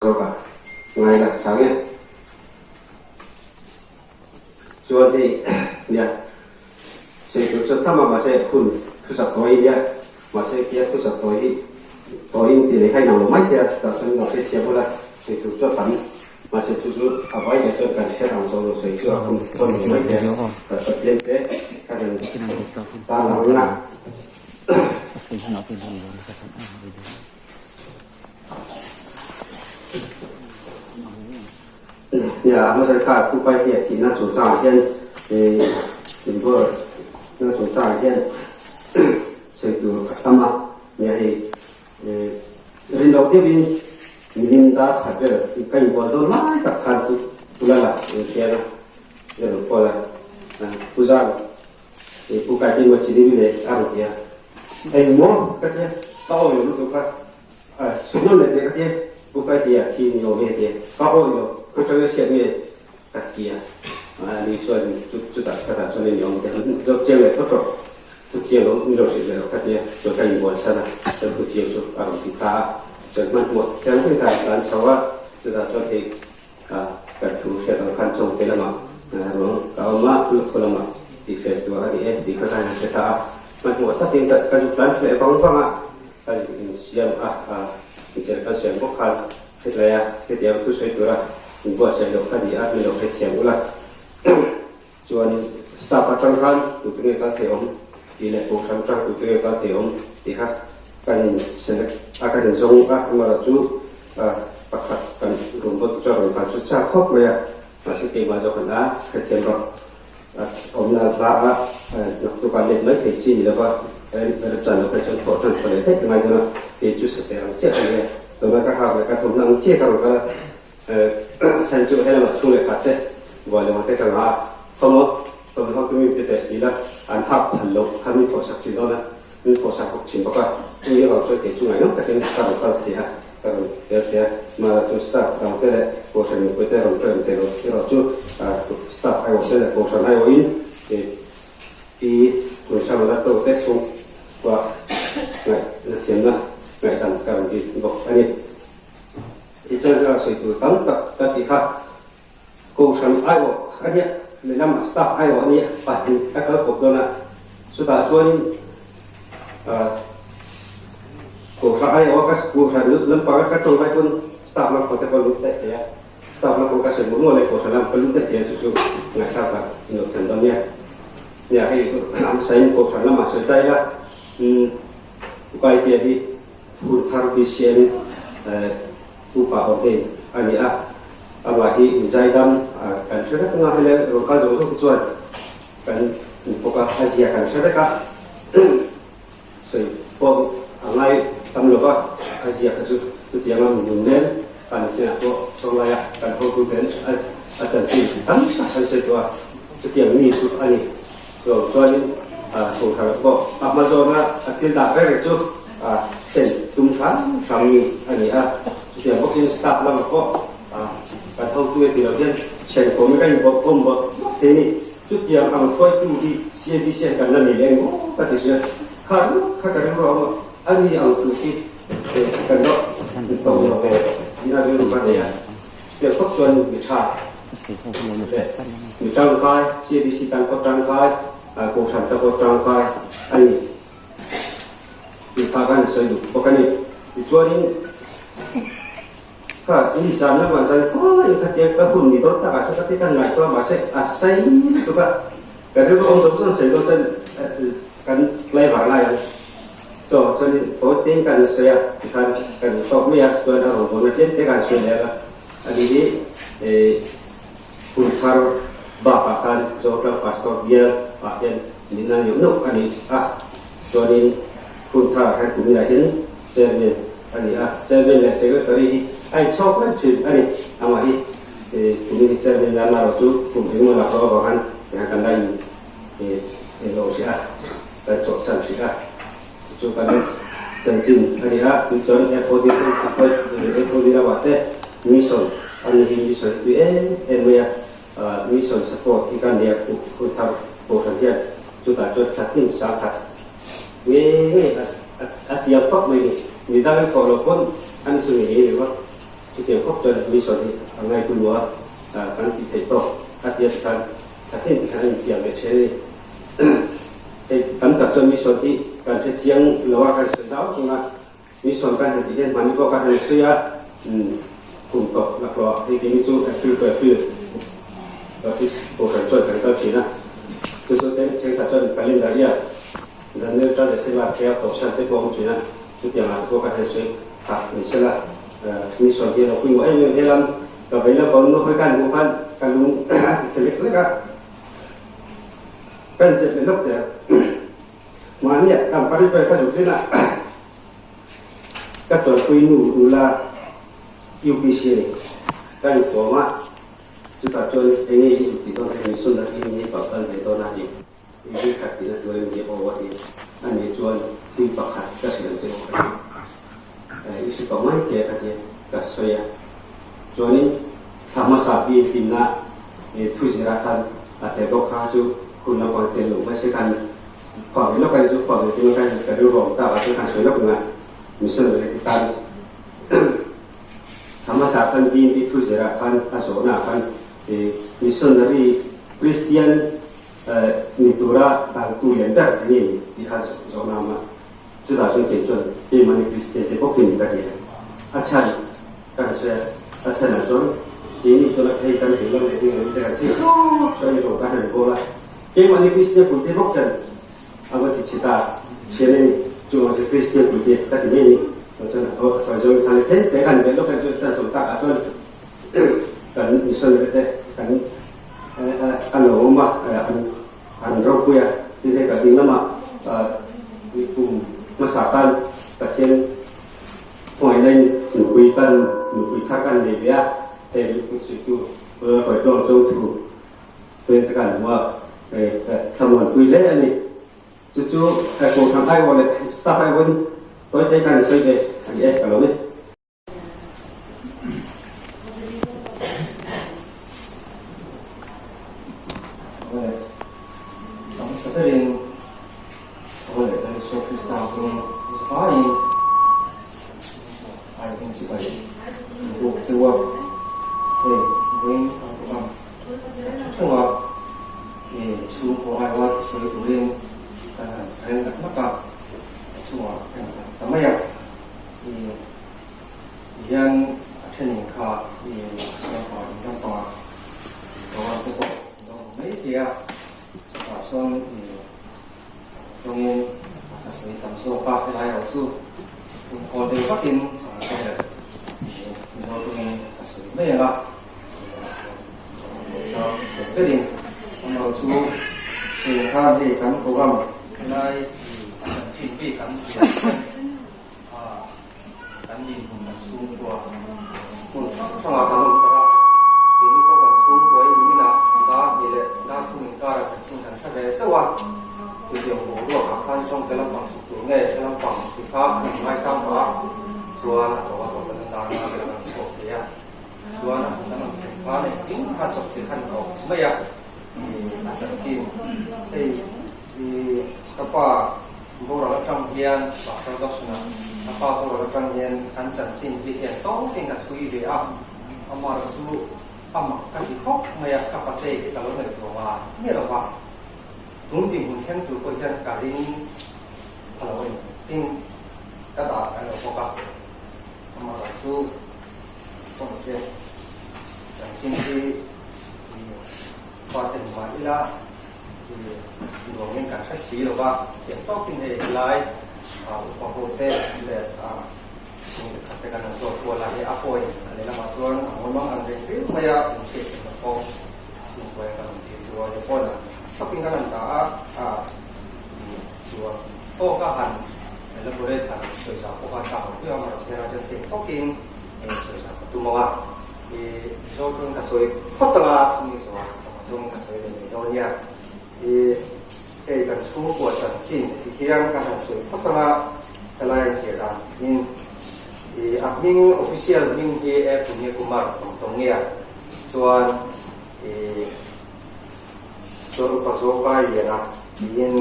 zawk a ngai la tha nge. Chuan hei nia sawi tur chu tam a mahse hun thusak tawi nia mahse kia thusak tawi hi tawi in ti leh kha inang lo mai thei a chutah chuan in lo hrethiam ula sawi tur chu a tam mahse chu chu a vai leh chuan kan hriat ang zawng lo sawi chu a hun pawn lo mai thei a ka Pathian te ka rawn tan ang a. Nia, a hmasa kha Pu Paihia thihna chungchangah hian inbualna chungchangah hian sawi tur a tam a. Nia hei rin loh deuhin milim dar khat vel ka inbual dawn lai tak khan chu Pu Lala inhriat a, ka rawn call a, Pu Zan Pu Kaihping maw chini leh a rawn ti a. Engmaw ka tia, ka awi lo lutuk a. Suhnawn leh teh ka tia, Pu Kaitea thi ni awm e tia, ka awi lo, ka chang e hriat nge ka tia. Ani chuan chutah khatah chuan ni awm tia, zawt chiang leh phawt rawh, thu chiang lo ni lo hrilh leh rawh ka tia, chuan ka inbual san a, chuan thu chiang chu a rawn ti ta a, chuan hmanhmawh thiang hlim khan tlan chho a, chutah chuan hei kan thu hriat ang khan chawngte lamah ruang ka awm a, lukhaw lamah tihfel tur a ni e tih kha khan an hre ta a, hmanhmawh takin ka zuk tlan hleh vang vang a. Kan insiam a, inchel kan siam bawk khan hetlai a hetiang thu sawi tura inbuatsaih loh kha ni a, min lo hrethiam ula. Chuanin staff atang khan tute nge kal thei awm tih leh kohhran atang tute nge kal thei awm tih kha kan in select a, kan inzawng a, amaherawhchu pakhat kan rawn bawt chu a rawn kal chu chak khawp mai a, mahse keimah zawk an a hrethiam rawh. Awmna hla a naktuk ah let mai thei chi ni lova chan loh phei chuan thawh tan thaw leh daih ngai dawn a, kei chu sa per ang chiah ka ni a, tuna ka hak leh ka thawmhna ang chiah ka rawn kal a, chhan chu helamah chhung leh khat te buai lo ang te ka ngah a, khawmaw thawmhnaw chu mi pe teh ti la an hak phal loh kha min thawhsak thin dawn a, min thawhsak bawk thin bawk a, chumi avang chuan kei chu ngaihnawm takin ka rawn kal thei a. Ka rawn tel thei a, mahla chu staff dang te leh Kohhran mipui te rawn ṭawm thei lo erawh chu staff aiawh te leh Kohhran aiawhin i Kunhrang la to te chhung pawh ngaihna thiamna ngaihdam ka rawn bik bawk a ni. Tichuan hela sawi tur tam tak ka ti kha Kohhran aiawh a nia, lehlam staff aiawh a nia pahnih a kal kawp dawn a, chutah chuanin Kohhran aiawh a ka Kohhran lampanga ka tawng lai pawn staff lampang te pawh lut daih thei a, staff lampang ka sawi mawlh mawlh leh Kohhran lam ka lut daih thei a chu chu ngaihthlak ah inawt thiam dawn nia. Nia hei hmasain Kohhran lamah sawi ta ila Ukaipia hi Phurthar BCM Upa ordain a ni a, amah hi inzaidam kan hre vek anga helai rawn kal zawng zawng te chuan kan hmu bawk a, a zia kan hre vek a, sawi pawh a ngai tam lo va, a zia kha chu chutianga mi nun nen kan chinah pawh tawnglaia kan hotu ten a chanchin tam tak an sawi tawh a, chutiang mi chu a ni. Chuang chuanin Kohhran pawh a hma zawnga a thil dah reng reng chu thlen tum hram hram mi a ni a. Chutiang bawkin staff lamah pawh kan hotu e ti lo hian chhengkawm hi kan inbawk awm bawk bawk thei a ni. Chutiang ang hruaitu hi CADC hian kan la nei leh emaw ka ti zui a. Kha ringawt kha ka rilru a awm a, a ni ang tur hi kan lo intawk lo ve tih a rilru ka nei a. Chutiang khawp chuan mi tha leh mi tangkai, CADC tan pawh tangkai, Kohhran ta pawh tangkai a ni tih kha kan sawi duh bawk a ni. Tichuanin kha ni zan lamah zan khawiin khatia ka hun ni dawn takah chuan ka ti kan ngaihtuah a, mahse a sei lutuk a, ka rilru awm zawng zawng sawi dawn chuan kan tlaivar lai ang. Chaw chuanin haw tein kan sawi a, tikhan kan tawk mai a, chuan a rawngbawlna tlem te kan sawi leh a, ani hi hun thar bakah khan Zotlang Pastor bial ah hian min a neuh neuh a ni a, chuanin hun tharah khan kuminah hian Chairman a ni a, Chairman leh Secretary hi a inchhawk reng thin a ni, amah hi kumin hi Chairman la na erawh chu kum engemaw lak loh avang khan tikhan kan la in englo hrih a. Kan chawhsan hrih a, chu kan chanchin a ni a, tichuan FOD FOD lamah te mission a ni hi mission hi tui em em mai a, mission support hi kan nei a hun thar kohhran hian chutah chuan thla tin sang khat ngei ngei a tiang fak mai ni, midang in thawh loh pawn an chu ngei ngei ni vak. Chutiang khawp chuan mission hi a ngai pawimawh a, kan tih theih tawk a ti a tikhan thahnem tikhan a intiam ve thin a ni. Hei tam tak chuan mission hi kan hre chiang lo a, kan sawi zau chung a, mission kan han tih hian hmani pawh kan han sawi a, kum tawp laklawh hei timi chu April to April Baptist Kohhran chuan kan kal thin a, chu chu thenkhat chuan calendar hian January tan December thei a tawp san te pawh a awm thin a, chutiang ah te pawh kan han sawi phah ni sela mission hi a lo pawimawh em em helam ka vei lam pawh nu hawi kan hmuh khan ka lung a ti chhe lek lek a, kan zep leh lawk teh mahni ah kan pari pawh ka zuk zin a ka chuanpui nu nula UPC a ni ka inkawm a chutah chuan enge i zuk tih dawn hei mission ah i ni pah kal ve dawn a ti. Engtin khat tihna chuan nge aw a ti a nih chuan thil pakhat ka hrilh ang che aw ka ti. I hre tawh mai te ka ti ka sawi a. Chuanin thla hmasa pi tinna thu zirah khan a tel bawk kha chu hun lampang tel lo mai se khan khuah ve lawk a ni chu khuah ve tum khan ka rilru awm tak ah chuan khan sawi lawk anga missionary te tan thla hmasa khan BNP thu zirah khan a zawhna ah khan missionary Christian Ni tura dangtu lian ber eng nge ni tih kha zawhna a awm a. Chutah chuan kei chuan keimahni Kristian te bawkin ka ti a. A chhan ka han sawi a, a chhanah chuan keini chuan a phei kan thei lam leh ding lam te kan thei tawp chuan ni ko ka han bawl a. Keimahni Kristian puite bawk chuan a va ti chhe ta thian a ni. Chuvang chu Kristian puite ka ti ngei ni. Chuan a sawi zawng khan then te kan belh lawk a ni chuan sawm takah chuan kan missionary te kan a lo awm a, an ropui a, tin hei ka ding lamah kum hmasa khan Pathian hmangaihna in nupui kan nupui thar kan nei ve a, hei nupui suitu Kawitlawng Chawngthu pen te kan hmu a, hei thlamuanpui hle a ni. Chu chu Kohhran aiawh leh staff aiawhin tawite kan sawi ve a ni e ka lo ni. A hmasa berin Paul leh Lal Isua Krista hming zavaiin ai hming chibai an buk cheu a, hei vawiin ang bawk ang kan thu thung a, chhungkaw aiawa thusawi turin kan han reng nak nak a, a chungah kan han ta mai a. Hian a thenin kha i sawnpa in lampangah program te pawh an lo awm mai thei a, chutah sawn i tawngin a sawi tam zawk a, helai erawh chu phunkawl deuh vakin chang tawng leh Mizo tawngin a sawi mai ang a, chang berin amaherawh chu sawi ang khan hei kan program helai chanchin bik an ziah hian Kan dinhmun kan chhungkua hmun hrang hrangah kan awm thar a, keini pawh kan chhungkua in niminah dar hnih leh dar thum inkarah chanchin kan hre ve chauh a, chutiang boruakah khan tawngte lampang chhuk tur nge hre lampang ti kha an han ngaisang pah a, chuan a tawp a tawp kan dar na vel kan chhuak thei a, chuan a hmun kan rawn thlen khan engkim kha chawpchilh khan a awm mai a, a chanchin hei ka pa Boral atang hian Pastor Dawson-a a pa boral atang hian kan chanchin hi hian tawkin ka chhui ve a, amah chu amah ka ti khawp mai a, ka pate hi ka lo ngaihtuah nga nge lo va, tun dinhmun thleng tur pawh hian ka ring a lo a ni, tin ka dah ka lo bawk a, amah chu pawh ni se chanchin hi pa te hmu mah ila. Nuangin kan hre si lo va, thiam tawkin hei helai upa ho te leh chhungte khat te kan han zawt kual a, hei a pawi a leh lamah chuan a ngawi mang ang reng riau mai a, in hriat theihna pawh chhungkuai kan rawn tir chu a hei pawn a tawkin kan han dah a, chuan tawka han elaborate han sawi zau pawh kha chak lo viau a, amaherawhchu helai chuan thiam tawkin sawi zau ka tum ang a. I Mizo tawng ka sawi phawt ang a, chumi zawhah chawhma tawng ka sawi leh mai dawn nia. I hei kan chhungkua chanchin ti hian ka han sawi phawt ang a, helai an ziah dan hming i a hming official hming hi E Punya Kumar tawng tawng nge a, chuan i chuan upa zawka lian a tiin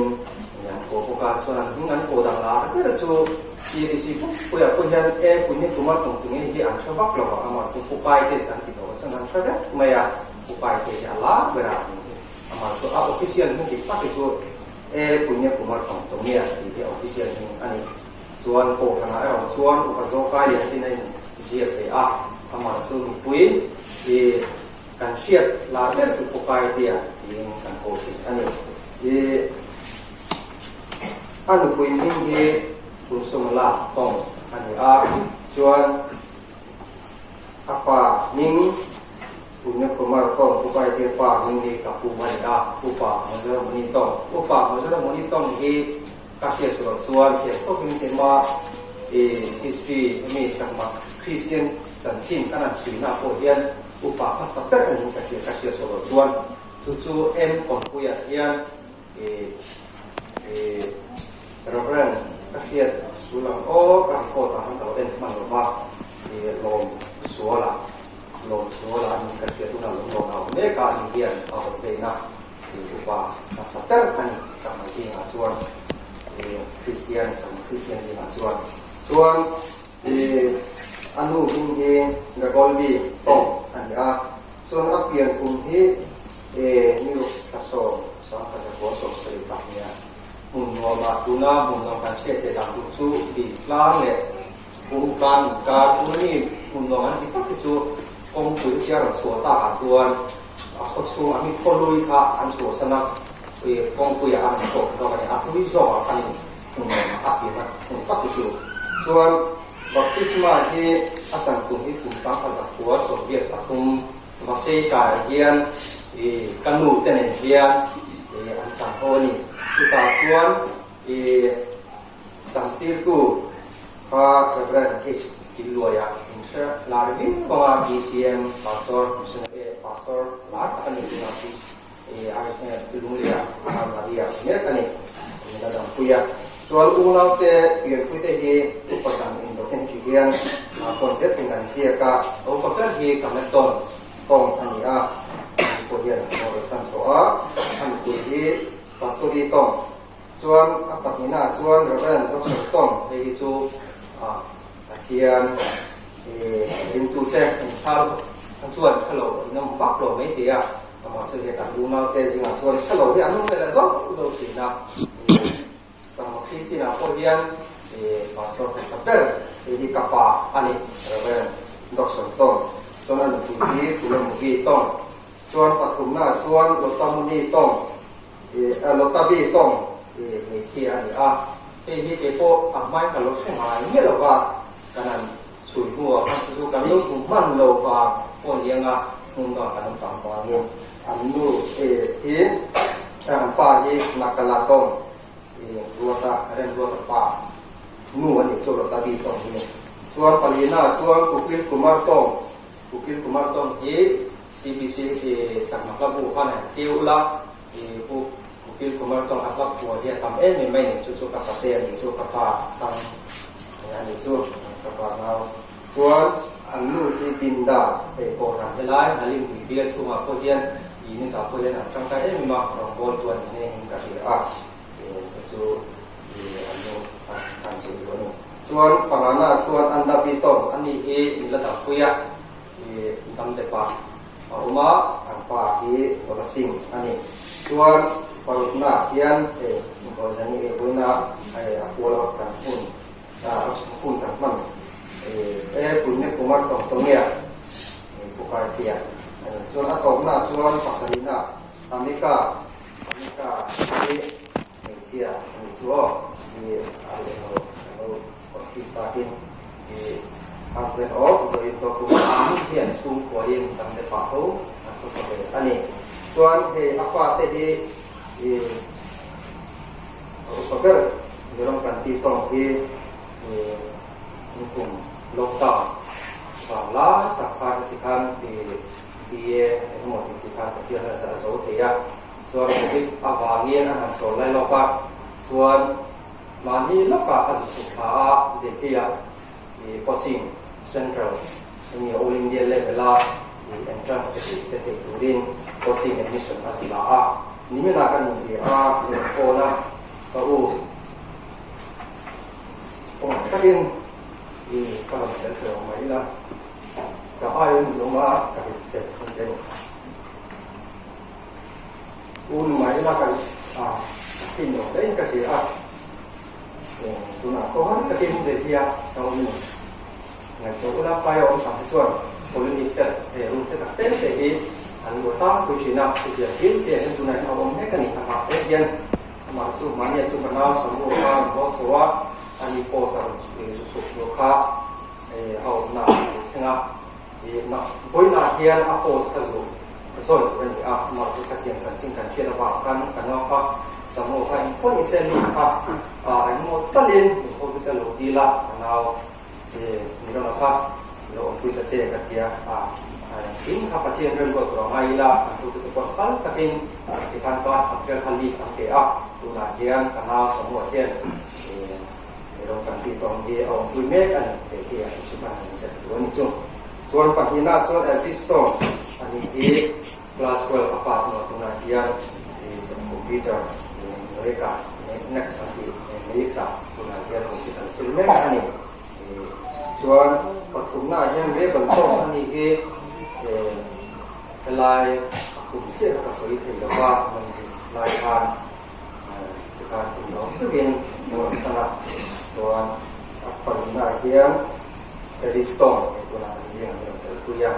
an ko bawk a, chuan an hming an ko dan lar ber chu. CADC pumpuiah pawh hian e puihna tuma tum tu nge hi an hre vak lo a, amah chu Pupai te kan ti tawh chuan an hre vek mai a, Pupai te hi a lar ber a ni hi. Amah chu a official hming dik tak hi chu e puihna kumar tum tu nge tih hi a official hming a ni. Chuan Kohhranah erawh chuan upa zawkai lian tin a inziak ve a, amah chu mipui i kan hriat lar ber chu Pupai tia tiin kan ko thin a ni. I. A nupui hming hi Kunsumala Tawng a ni a, chuan a pa hming Punya Kumar Tawng, Upa Ete pa hming hi ka pu a ni a, Upa Mozaramuni Tawng. Upa Mozaramuni Tawng hi ka hriat suh chuan thiam tawkin keimah i history hemi chakma Kristian chanchin kan han chhuina pawh hian upa hmasa ber a niin ka hria ka hriat suh loh chuan chu chu M Kawnpuiah hian I i Reverend ka hriat sul ang aw ka record ah khan ka lo en hman lo va, i lawm sual ah lawm sual ah ani ka hriat hunah lawm lawm a awm mek a ani hian a awm veina i upa hmasa ber a ni chakma zingah chuan i Kristian chakma Kristian zingah chuan chuan i a nu hming hi Gagolvi Tawng a ni a chuan a pian kum hi E New thla 1970 tak nia hmun nuamah tuna hmun nuam kan hriat theih dan tur chu dil tlang leh kawng tlang inkar tuna mi hmun nuam an ti tak hi chu kawngpui tia rawn chhuah tak ah chuan a khaw chhung a mi khawlui kha an chhuahsan a kawngpui ah an rawn chhuak zawk a ni a hlui zawk ah khan hmun nuam a pian a hmun tak hi chu chuan baptisma hi a chan kum hi kum 1983 Mahse kai hian i ka nu te nen hian i an chang ho a ni. Chutah chuan i changtirtu kha Reverend H. Killuaia in hre lar viau ang a, BCM Pastor, Missionary Pastor lar tak a ni tunah chu i Lungleia Maria mek a ni. Min la dampui a. Chuan unaute pianpuite hi upa dan indawtin ti hian tawn vekin an ziak a. Upa ber hi Kameton tawng a ni a, ani pawh hian a hmawr a san tawh a, a nupui hi Paturi tawng. Chuan a pahnihnaah chuan Reverend Doctor tawng, hei hi chu Pathian ringtute inchhal chuan hre lo in awm vak lo mai thei a, amah chu he kan unaute zingah chuan hre lo hi an awm leh zawk zawk thin a. Changma Christina pawh hian Pastor hmasa ber hei hi ka pa a ni, Rev. Dawkson Tawng chuan a nupui hi Tulamugi Tawng chuan pathumnaah chuan Lotamuni Tawng Lotabi Tawng hmeichhia a ni a, hei hi kei pawh a hmain ka lo hre ngai miah lo va, kan han chhui hnuah khan chu chu kan lo hmu hman lo vang pawh ni anga hmun dangah kan awm tam vangin an nu hi an pa hi Nakala Tawng Ruata Remruata pa nu a nih chu Lotabi Tawng hi chuan palina chuan Kukil Kumar Tawng Kukil Kumar Tawng hi CBC chakma hla bu khan a keu ula Pu Kukil Kumar Tawng a hla phuah hi a tam em em mai ni chu chu ka pate a nih chu ka pa chhang a nih chu ka pa nau chuan an nu hi Binda hei kohhran helai Halim pui bial chhungah pawh hian unit ah pawh hian an tangkai em em a rawngbawltu a ni nghe in ka hria a chu chu an nu an sawi duh a ni. Chuan pangana chuan Andabi Tawng a ni hi min la dahpui a Damdepa a awm a, an pa hi Dola Singh a ni. Chuan parutna hian hei Gozani ei vawiina hei a kual a kan hun a hun kan hman e Punya Kumar Tawngtawngia Pukartia a ni. Chuan a tawpna chuan pasarihna Amika Amika hi hmeichhia a ni chu aw hi a leh lo a lo Confuse takin i husband of Zoin Tokum ang hian chhungkuain dang te pah ho an khawsa ve a ni. Chuan hei a fate hi i upa ber Mirawng kan tih tawng hi i nikum lockdown vang lai tak khan heti khan i BA engemaw tih tih khan Pathian a zah zo thei a. Chuan Covid avangin a han chawl lai lawk a, chuan Mahni lawkah a zu chhuk thla a, Delhi-ah i coaching central enge All India level-a i entrance te tih te theih turin coaching admission a zu la a. Niminah kan inbia a, min rawn phone a, ka u kawngah. takin i ka rawn tel hreh awm mai ila, ka aiin i awm a, ka rit che thung te ni. Un mai ila ka a ka fin lo hle in ka hria a, tunah pawh takin Delhi-a ka awm a ni. Ngaihtuah ula paia awm hrang hi chuan colony fel he room te tak te te hi an luah tlangpui thin a, chutiang thil te hian tunah hian a awm mek a ni. A hah hle hian amah chu mahnia chu ka nau Samu kha a rawn haw chho a, ani post a rawn zu chhuk tur kha a awmna a lo thleng a, vawiinah hian a post kha zu zawi tur a ni a, amah chu khatiang chanchin kan hriat avang khan ka nau kha Samu kha engpawh ni se mi kha engmaw talin min hotu te lo dil a, ka nau Miram kha lo awmpui ta che ka tia a, engkim kha Pathian remruat tur a ngai ila kan hotute pawh phal takin tikhan kar khat vel kha leave an pe a, tunah hian ka nau Samuel hian Miram kan tih tawng hi a awmpui mek a ni tih hi a thu kan han zep duh a ni chu. Chuan pahnihna chuan Elvis Stone a nih hi class 12 a pass hnuah tunah hian computer America next an tih Melix ah tunah hian computer an sil mek a ni. Chuan pathumna ah hian Rebel tawk a nih hi helai a kum chiah kha ka sawi thei lo va, manzil lai khan tikhan kum lo deuhin hmuh an san a. Chuan a pahnihna ah hian Eddie Stone hei tunah kan zing an rawn telpui a.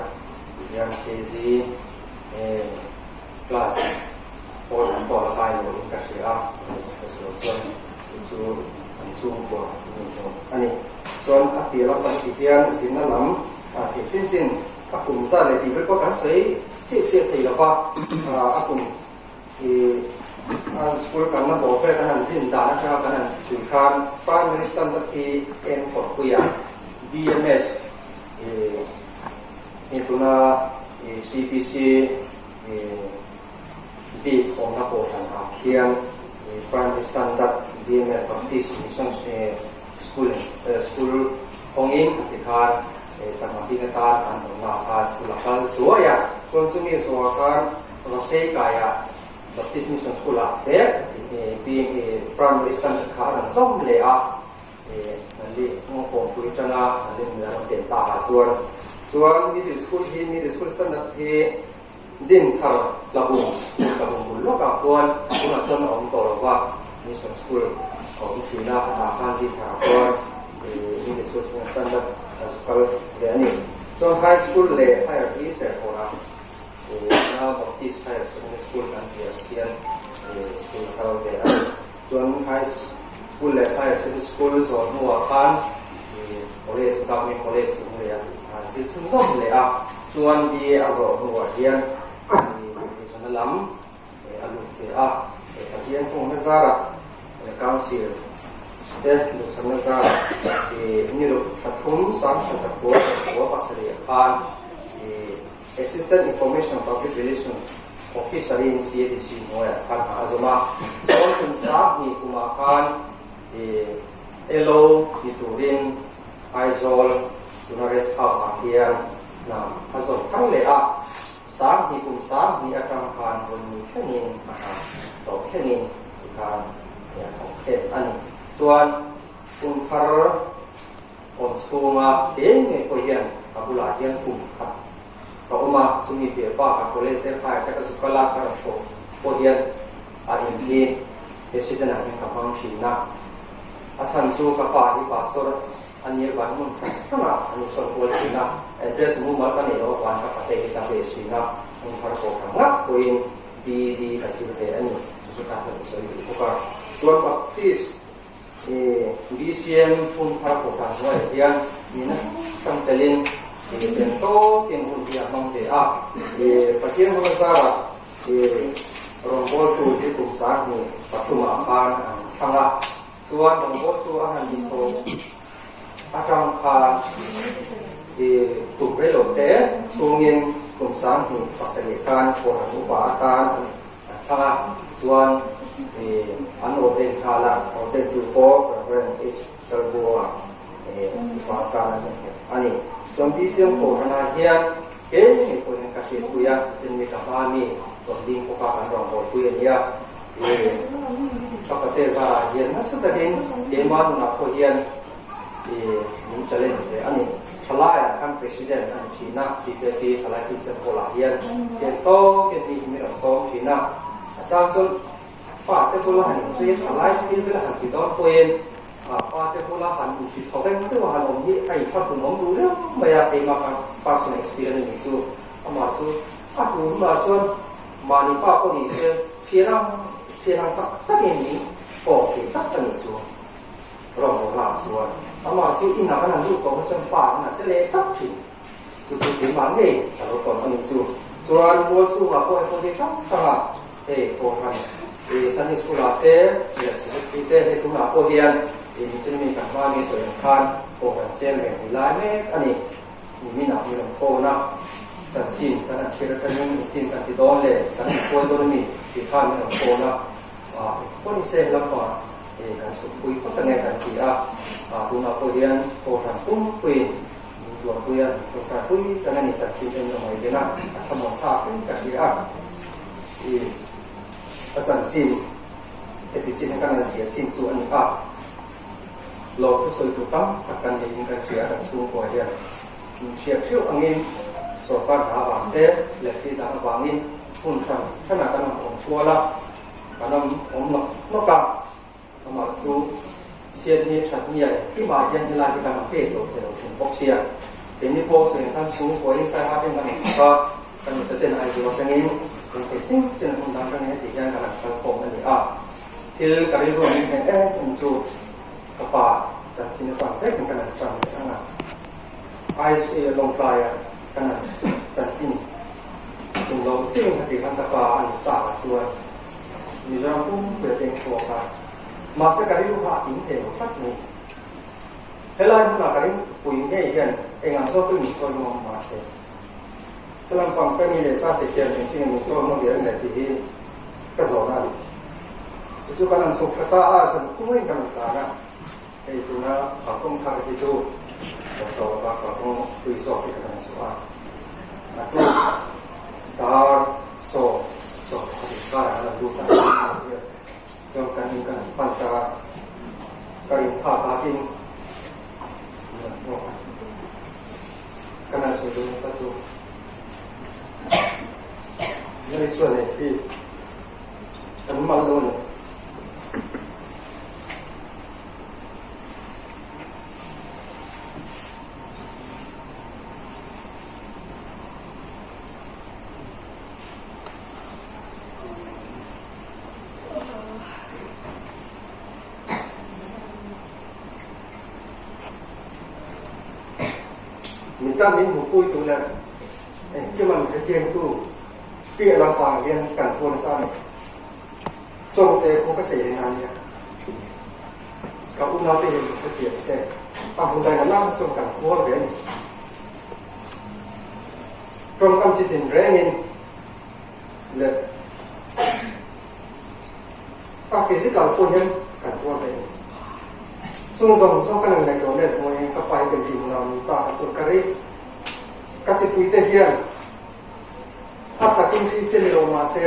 Tihian KZ class pawl an pawl a kai lo in ka hria a, ka sawi chuan chu chu an chhungkua an ni zawk a ni. Chuan a piah lampang ti hian zirna lam thei chin chin a kum zat leh tih vel pawh kan sawi chiah chiah thei lo va, a kum i a school kalna bawr vel kan han rin dan atanga kan han chhui khan primary standard hi eng kawrpuia BMS i Hei tuna CPC bik awmna kohhran ah khian Primary Standard BMS Baptist Mission School School hawngin a ti khan chakma bik atan an awmna ah khan school a kal zuai a, chuan chumi zawhah khan Vasei kaiah Baptist Mission School ah vek Primary Standard kha a rawn zawm leh a. Nali nghawngpui tanga an len hmel an pen tak ah chuan chuan middle school hi middle school standard hi din thar tlabung tlabung bul lawk ah khuan tunah chuan a awm tawh lo va mission school a awm thin a tah khan din thar ah khuan middle school standard a zu kal ve a ni chuan high school leh higher hi serhawr ah Baptist higher secondary school kan tih ah hian school a kal ve a ni. Chuan High School leh Higher Secondary School zawh hnuah khan College, Government College tum leh a han zir chhunzawm leh a. Chuan BA a zawh hnuah hian Education lam a lut ve a. Pathian hungna zarah Council te duhsakna zarah niluk 3 sang 9 9 7 khan Assistant Information Public Relation Officer in CADC hnuaiah khan hna a zawm a, chuan kum 20 kumah khan LO ni turin Aizawl tuna Rest House ah hian hna a zawm thar leh a, 20 kum 20 atang khan vawi thlengin a hna tawp thlengin tikhan a thawk thlen a ni. Chuan kum thar Awm chhunga eng ngei pawh hian ka bulah hian kum khat ka awm a, chumi piah bakah college te phaiah te ka zu kal a, ka rawn chhoh pawh hian a in hi president ah hian ka hmang thin a. A chhan chu ka pa hi pastor a nia van hmun hran hranah an insawn kual thin a, address mumal ka neih loh avang ka pate hi ka pe thin a, hmun thar pawh ka ngak pawhin BED ka zir ve a ni, chu chu ka hla sawi duh bawk a. Chuan Baptist BCM hun thar kohhran hnuaiah hian mi nasa hrang chelin pen tawkin hun hi a hmang ve a. Pathian hmanga zarah rawngbawltu hi kum 23 ah khan an thlang a, chuan rawngbawltu a han inthawh atang khan kum reilo te chhungin kum 27 khan kohhran upa atan an An thlang a, chuan an ordain nghal a, ordain tu pawh Reverend H. Chalbuanga upa atan an hmu nghet a ni. Chuan BCM Kohhranah hian kei ngei pawh hian ka hriatpui a, chen mi ka hma mi rawn ding bawk a, kan rawn bawlpui a nia. Ka pate zarah hian nasa takin keimah nunah pawh hian. Min challenge ve a ni. Thalaiah khan President a ni thin a, TKP Thalai Christian Hall-ah hian tel tawkin mi hi min rawn sawm thin a. A chang chuan pa te bula han inzui a, thalai thil vel a han ti dawn pawhin pa te bula han inti thaw reng deuh a han awm hi a inthlahrun awm duh riau mai a, keimah ka personal experience a nih chu. Amah chu a tur hunah chuan mahni pa pawh ni se thian ang thian ang tak takin min kawm thei tlat a nih chu. Rawng rawng chuan amah chu inah kan han lut tawh kha chuan pa an a che leh tlat thin. Chu chu keimah ngei ka lo tawn a nih chu. Chuan mual chhungah pawh hei pawh hrang hrangah hei Kohhran ih Sunday School ah te leh Secretary te hei tunah pawh hian ih Michin mi kan hma nge sawi ang khan Kohhran chen reng ni lai mek a ni. Niminah mi rawn phone a, chanchin kan han hriat atangin engtin kan ti dawn le, kan inkual dawn a ni tih khan min rawn phone a. Engpawh ni se lamah kan chhukpui phawt ange kan ti a, tunah pawh hian Kohhran pumpuiin min tuarpui a, min tawngtaipui reng a ni chanchin en emaw i den a, a thlamuan thlak in ka hria a. A chanchin heti chin hi kan han zia chin chu a ni a, lawm thusawi tur tam tak kan neiin kan hria a, kan chhungkua hian min hriat theuh angin sawrkar hna avang te leh thil dang avangin hmun hran hranah kan han awm kual a, kan awm awm nawk nawk a, amah chu chhiat ni that ni ai hlimah hian helai hi kan han face lo thei lo thin bawk sia. Keini pawh sawi khan chhungkua in Saiha ten kan han chhuk a, kan nute ten Aizawl atangin kan thei chin chin hmun dang atangin heti hian kan han kal khawm a ni a. Thil ka rilru min hne em em chu ka pa chanchin atan vekin kan han tan leh ang a, Aizawl Lawngtlaiah kan han chanchin Tum lo deuh heti khan ka pa a ni ta ah chuan Mizoram pumpuia te chhuak a, mahse ka rilru kha a kim thei lo tlat mai. Helai hmunah ka ringpui ngei hian eng ang zawk in min sawi hmang mahse helam pang ka ni leh sa te khian engtin nge min sawi hmang ve ang le tih hi ka zawhna a ni. Tichu kan han chhuk thla ta a, zan khumaiin kan han tlan a, hei tuna kalkawng thar hi chu Chawlh lova kalkawng tui zawk hi kan han chhuah a. A tuk dar saw 10 inkarah kan han lut a, chuan kan in kan han pan ta a, ka rin phak ah in min rawn nghawk a, kan han sawi dawn nasa chu Lalisua leh hi kan mal lo a ni. Mita min hmuhpui tu leh engkim an hrechiangtu piah lampang hian kan tuan nasa a ni. Chawngte khaw ka sei reng a nia. Ka unaute hian min hrethiam se, a hmu daina lang chuan kan kual ve a ni. Tawngkam chi tin rengin leh a physical pawh hian kan tuar ve a ni. Chung zawng zawng ka nang ngaihtuah let hmuh in ka pa hi kan ṭih hmunah min ta a chuan ka rei. Ka chipuite hian a takin hri che ni lo mahse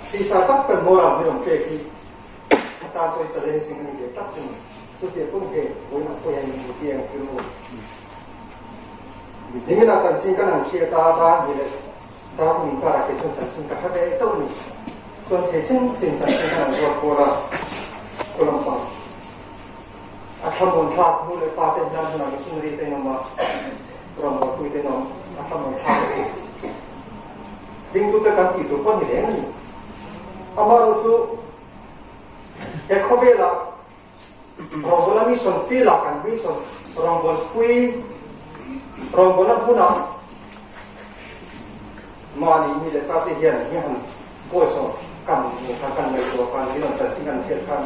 tisa tak kan moral min rawn pek hi a tan chuan challenging a ni ve tlat a ni. Chutiang pawn hei vawiin a pawi a ni tih chi ang chu. Nimin ah chanchin kan han hriat a, dar hnih leh dar thum inkarah kei chuan chanchin ka hre ve chauh a ni. Chuan thei chin chin chanchin kan han ruat kual a, khaw lampang a thlamuan thlak nu leh pa te hian hunah missionary te in awm a, rawngbawlpui te in awm a thlamuan thlak a ni. Ringtute kan tih tur pawh a ni reng a ni. Amaherawhchu he khawvelah Rawngbawla mission field-ah kan mission rawngbawlpui rawngbawlna hmunah mahni mi leh sa te hian hi han bawisawm kan hmuh khan kan ngaihtuah khan hi rawn chanchin kan hriat khan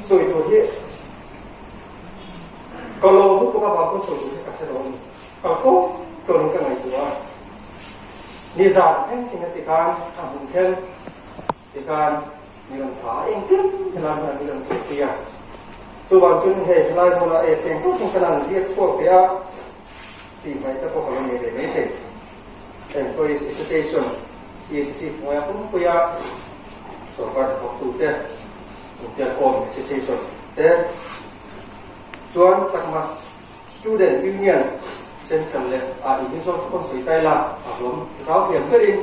sawi tur hi ka lo lutuk avang pawn sawi tur hi ka hre lo a ni. Ka kawng tawnin ka ngaihtuah a, nizan thleng thleng a ti khan a hmun thleng Tikhan mi rawn tha a engkim helai hmunah mi rawn thawh pui a. Chuvang chuan hei helai hmunah e cheng pawh chuan kan han ziak chhuak ve a, tih hmaih te pawh ka lo nei ve mai thei. Employees Association, CADC hnuaia pumpuia Sorkar hnathawktute intiakawm Association te chuan Chakma Student Union Central leh ah in Mizo thu kan sawi ta ila a hlawm zau thiam berin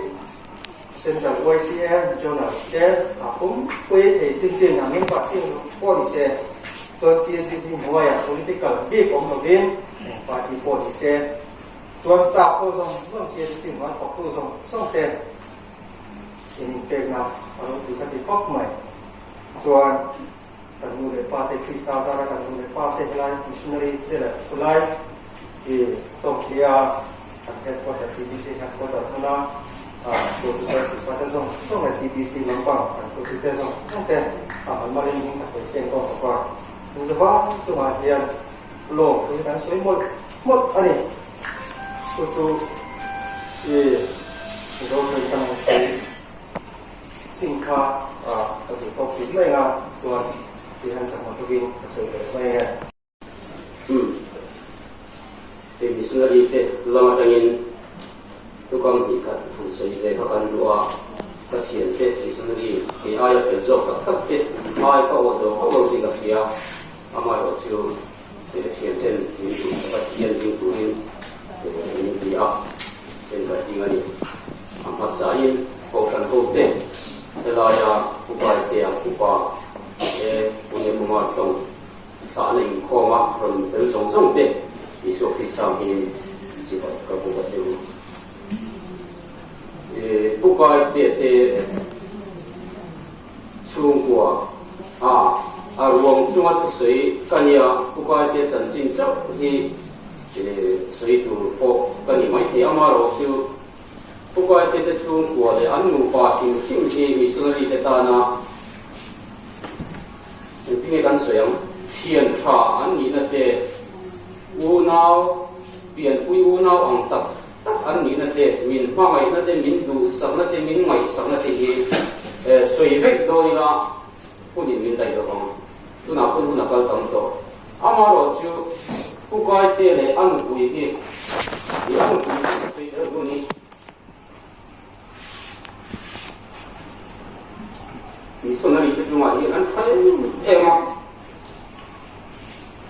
Central YCA Regional te a pumpui thei chin chin a member chin pawh ni se chuan CAGC hnuaiah political bik awm lovin eng party pawh ni se chuan staff ho zawng zawng CAGC hnuai thawktu zawng zawng te In inpekna a ropui ka ti khawp mai. Chuan kan nu leh pa te Krista zara kan nu leh pa te helai missionary te leh khulai i Chawngthlia kan headquarter CBC headquarter hmuna hruaitute tih pa te zawng zawng leh CBC lampang kan hruaitute zawng zawng te a han marin hming ka sawi seng tawk bawk a. Chu zavai chungah hian lawm thu hi kan sawi mawlh mawlh a ni. Chu chu i Mizoram kan ang sawi chin kha ka duh tawk tih mai anga chuan ti han chakma tukin ka sawi leh mai ange. Umm. Hei missionary te lam atangin tukam hnih khat han sawi ve kha kan duh a, ka thian te missionary kei aia fel zawk tak tak te ai ka aw zo hauh lo tih ka hria, amaherawh chu Hei ka thian ten min duh tak a thian ding turin min ti a, heng ka ding a ni. A hmasain Kohhran hote helaia Upaite ang upa e Pune Kumar tawng thlahna inkhawm a rawn fel zawng zawng te Isua Krista hmingin chibai ka buk a che u. Upaite te Chhungkua a a ruang chunga thusawi ka nia, Ukaite chanchin chauh hi sawi tur pawh ka ni maithei. Amaherawhchu Ukaite te chhungkua leh an nupa hrim hrim hi missionary te tana engtinge kan sawi ang, thian tha an nihna te, unau pianpui unau ang tak tak an nihna te, min hmangaihna te, min duhsakna te, min ngaihsakna te hi sawi vek dawn ila hunin min daih lo vang. Tunah pawn hun a kal tam tawh. Amaherawhchu Pu Kaite leh a nupui hi i a nupui hi ka sawi tel hun hi missionary te chungah hian an tha em em a,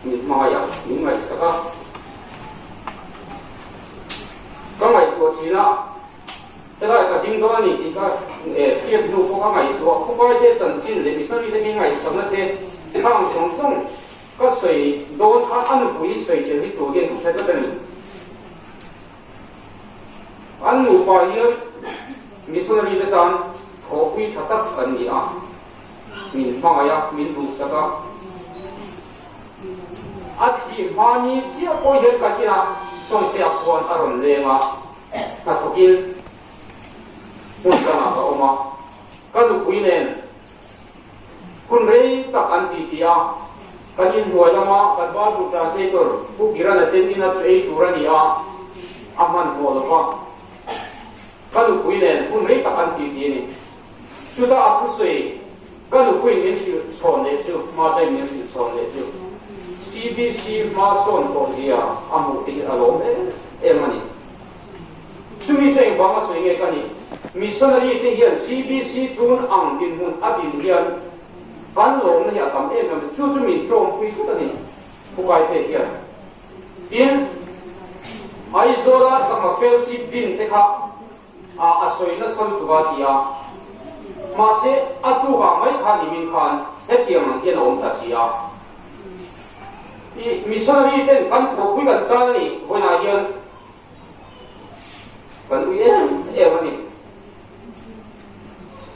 min hmangaih a, min ngaihsak a. Ka ngaihtuah thin a, helai ka ding dawn a ni tih ka hriat hnu pawh ka ngaihtuah khawpai te chanchin leh missionary te min ngaihsakna te khang zawng zawng ka sawi dawn khan a nupui sawi tel hi tur hian ka hre tlat a ni. An nupa hian missionary te tan thawhpui tha tak an ni a, min hmangaih a, min duhsak a. A thih hma ni chiah pawh hian kan inah Sawngtea khuan a rawn leng a, hnathawkin hmun dangah ka awm a, ka nupui nen hun rei tak an ti ti a, kan inhnuai lama kan Bible translator Pu Kirana ten ina chu ei tur a ni a, a hmanhmawh lo va, ka nupui nen hun rei tak an ti ti a ni. Chutah a thusawi ka nupuiin min hrilh chhawn leh chu, hmatain min hrilh chhawn leh chu CBC hma sawn tawh zia a hmuh te hi a lawm em em a ni. Chumi chu engvang a sawi nge ka ni? Missionary te hian CBC tun ang dinhmun a din hian kan lawmna hi a tam em em a, chu chu min tlawmpui tlat a ni, Phukaite hian. Tin, Aizawla Chakma Fellowship din te kha a a sawi nasa lutuk a ti a, mahse a tlukah mai khan i min khan hetiang ang hian a awm ta si a. I missionary ten kan thawhpui kan chan a ni, vawiinah hian kan ui em em a ni.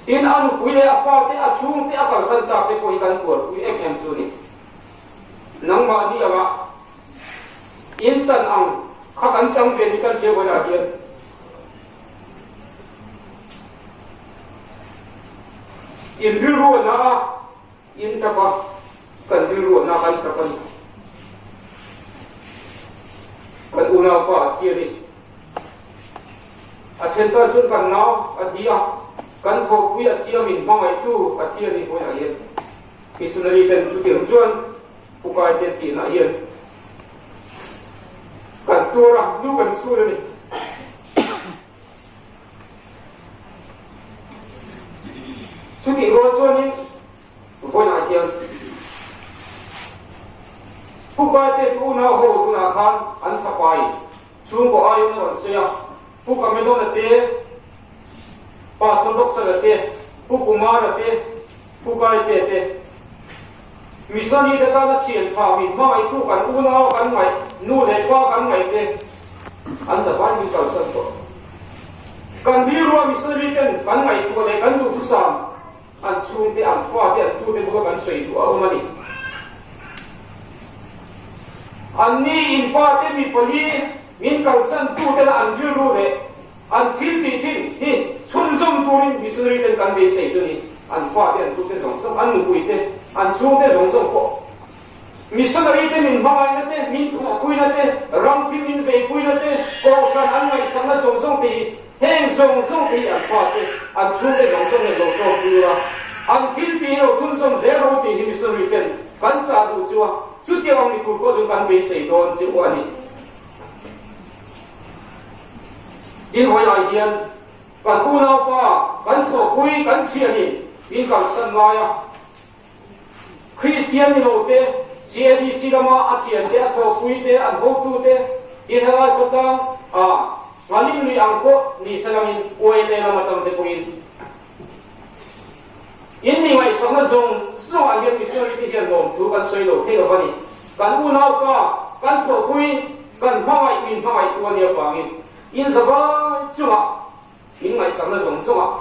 Tin, a nupui leh a fate, a chhungte a kalsan tak te pawh hi kan tuarpui em em chu a ni. Nangmahni anga in chan ang kha kan chang ve ni kan hria vawiinah hian in rilruahna a in tap a, kan rilruahna kan tap a ni. Kan unaupa a thi a ni. A then tan chuan kan nau a thi a, kan thawhpui a thi a, min hmangaihtu a thi a ni vawiinah hian. Missionary ten chutiang chuan Pukai te tihna hian kan tuar a, nu kan chhun a ni. Chutih rual. Kaite te unau ho tunah khan an fapa in chhungkaw aiawm a rawn sawi a, Pu Kamedona te, Pastor Doksana te, Pu Kumara te, Pu Kaite te. Missionary te tana thian tha min hmangaihtu kan unau kan ngaih, nu leh pa kan ngaih te an zavai min kalsan tawh. Kan rilrua missionary ten kan ngaihtuah leh kan duhthusam an chhungte, an fate, an tute bula kan sawi duh a awm a ni. Anni in pate mi pali min kalsan tutena an rilru leh an thil tih thin hi chhunzawm turin missionary ten kan beisei chu ni. An fate, an tute zawng zawng, an nupuite, an chhungte zawng zawng pawh missionary te min hmangaihna te, min thawhpuina te, ram thil min veipuina te, kohhran an ngaihsakna zawng zawng te hi Heng zawng zawng te hi an fate, an chhungte zawng zawng hian lo tlawm tir a, an thil tih lo chhunzawm zel ro tih hi missionary ten kan chah duh chu a, chutiang ang ni tur pawh chu kan beisei dawn che u a ni. Tin, hawi ai hian kan unaupa, kan thawhpui, kan thianin min kalsan ngai a, Kristian ni lo te, CADC lama a thian te, a thawhpui te, an hotu te, tin helai khawtlang a Ngalim lui ang pawh ni se langin YLA lam atang te pawhin in mi ngaihsakna zawng zawngah hian missionary te hian lawmthu kan sawi lo thei lo a ni. Kan unaupa, kan thawhpui, kan hmangaih min hmangaihtu a nia vangin in zavai chungah Min ngaihsakna zawng zawngah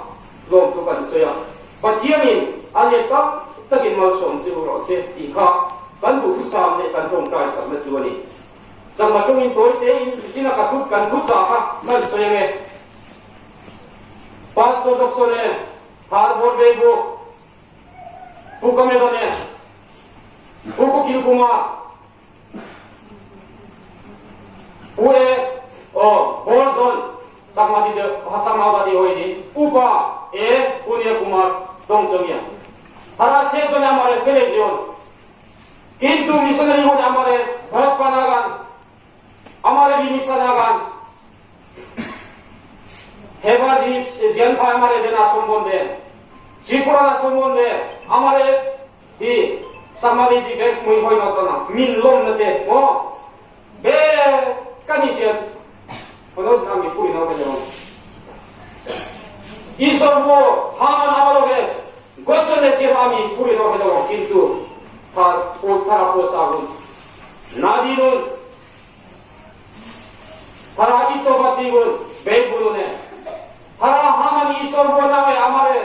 lawmthu kan sawi a, Pathianin a let tak takin malsawm che u rawh se tih kha kan duhthusam leh kan tawngtai sakna chu a ni. Changma tawngin tawi tein Regina ka thut kan thu chah kha kan sawi ange. Pastor Doksone, Harbor Beibu, Pu Kamedone, Pu Kukilkuma, Pu e o Bolzon Chakma di Chakma da di hoi di Upa e Punia Kumar Dongchongia তারা সেজনে আমারে ফেলে দিও কিন্তু missionary বলে আমারে ঘর পানাগান আমারে বিমিশানাগান হেবাজি জেনফা আমারে দেনা সম্বন্ধে ত্রিপুরা সম্বন্ধে আমারে 이 사마리디 백 무이 호이 나잖아 민롱 나테 어 배 까니시아 어느 남이 뿌리 나오게 ঈশ্বর হামান আমালোকে গচ্ছনে সে আমি পুরি নাও কিন্তু তার তারা পোষাগুন নাদিনুন তারা ইতবাতিগুন বেগুনে তারা হামান ঈশ্বর নামে আমারে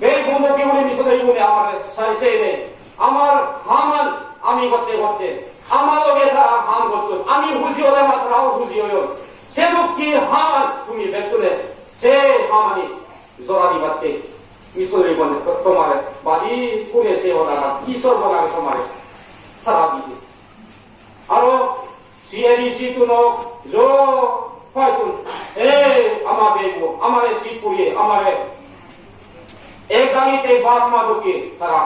বেগুনে মিশনে আমার সাইসে আমার হামান আমি করতে করতে আমার লগে তারা হাম করছো আমি হুজি হলে আমার তারাও হুজি হইল সে কি হামান তুমি বেগুনে সে হামানি জোরাদি বাতে মিশনের বনে তোমারে বাদি পুরে সে ওদারা ঈশ্বর বনারে তোমারে সারা দিতে আরো সিএডিসি তুনো জো ফাইতুন এ আমা বেগো আমারে সি পুরিয়ে আমারে এক গাড়িতে বাপ মা ঢুকে তারা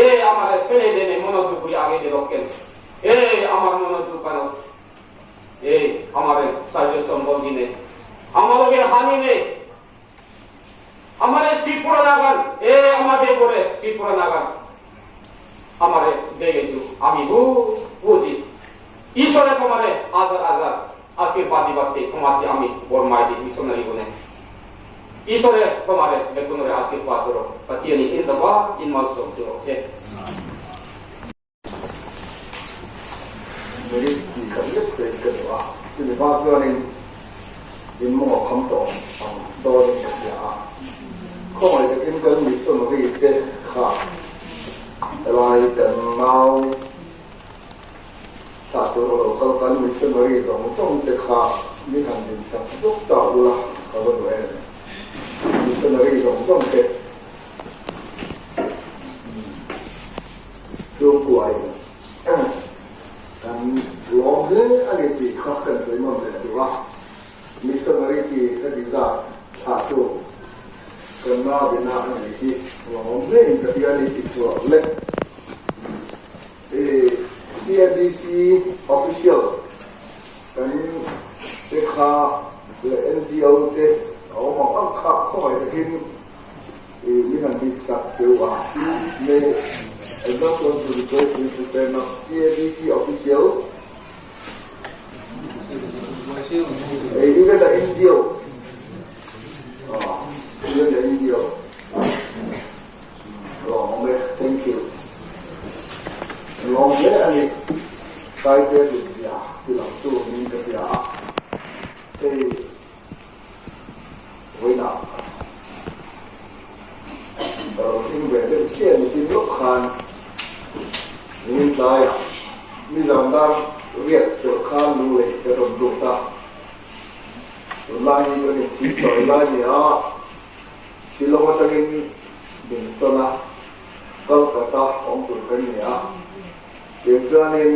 এ আমারে ফেলে দেনে মনোযোগ আগে দে রকেন এ আমার মনোযোগ কেন এ আমারে সাহায্য সম্ভব দিনে আমাকে হানি নেই আমারে শ্রীপুরা নাগান এ আমার বেগরে শ্রীপুরা নাগান আমারে দেখে আমি বুঝি ঈশ্বরে তোমারে আজার আজার আশীর্বাদ দিবাতে তোমাকে আমি বরমাই দি মিশনারি বনে ঈশ্বরে তোমারে বেগুনরে আশীর্বাদ করো পাতিয়ানি ইন জাবা ইন মালসো সে Minute chi khat lek sawi ka duh a, chumi hma chuanin in mawng a kham tawh ang dawnin ka hria a, khawngaih takin kan missionary te kha helai kan nau thlah tur a lo kal kan missionary zawng zawng te kha min han dinsak vuk ta ula ka va duh em, missionary zawng zawng te chhungkuain Kan lawm hle a ni tih kha kan sawi ngam leh duh a, missionary ti heti zat thlah chu kan nau-ina a nei hi lawm hle in ka hria a ni tih chu le. CADC official kan te kha leh NGO te a awm ang ang kha khawngaih takin min han bik sak deuh a. May example to request you to stand up CADC. Official? Even the NGO. Even the NGO. Lawm e, thank you. Lawm hle a ni. Kaite Rinzia ti lam chu min ka hria a. Hei vawiinah ka lo thleng ve deuh chiah ni chin lawk khan nimin tlaiah nizan dar riat pelh khan lunglei ka rawn lut a. Tunlai hi kan inchhingsawi lai ni a. Shillong atangin min sawn a, Kolkata awm tur kan ni a. Tiang chuanin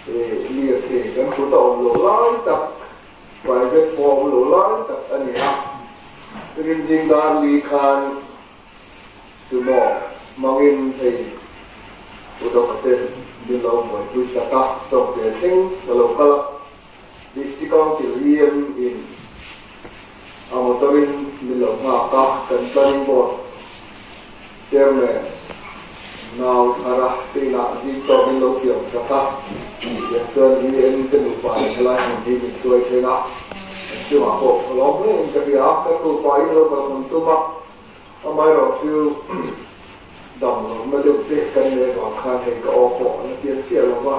lirthei kan kut a awm lo lai tak, private pawh a awm lo lai tak a ni a. Rinzing dar li khan sumo hmangin hei Udoka ten min lo buaipui sak a, Chawngte thleng ka lo kal a. District Council EM in a motor in min lo nghak a, kan Planning Board Chairman Nau Thara te inah zing chaw min lo siam sak a, tiang chuan EM te nupa in helai hmun hi min hruai thleng a, an chungah pawh ka lawm hle in ka hria a, kan nupa in lo kal hmun tum a, amaherawh chu dam lohna deuh te kan nei avang khan hei ka aw pawh a la chiang chiah lo va,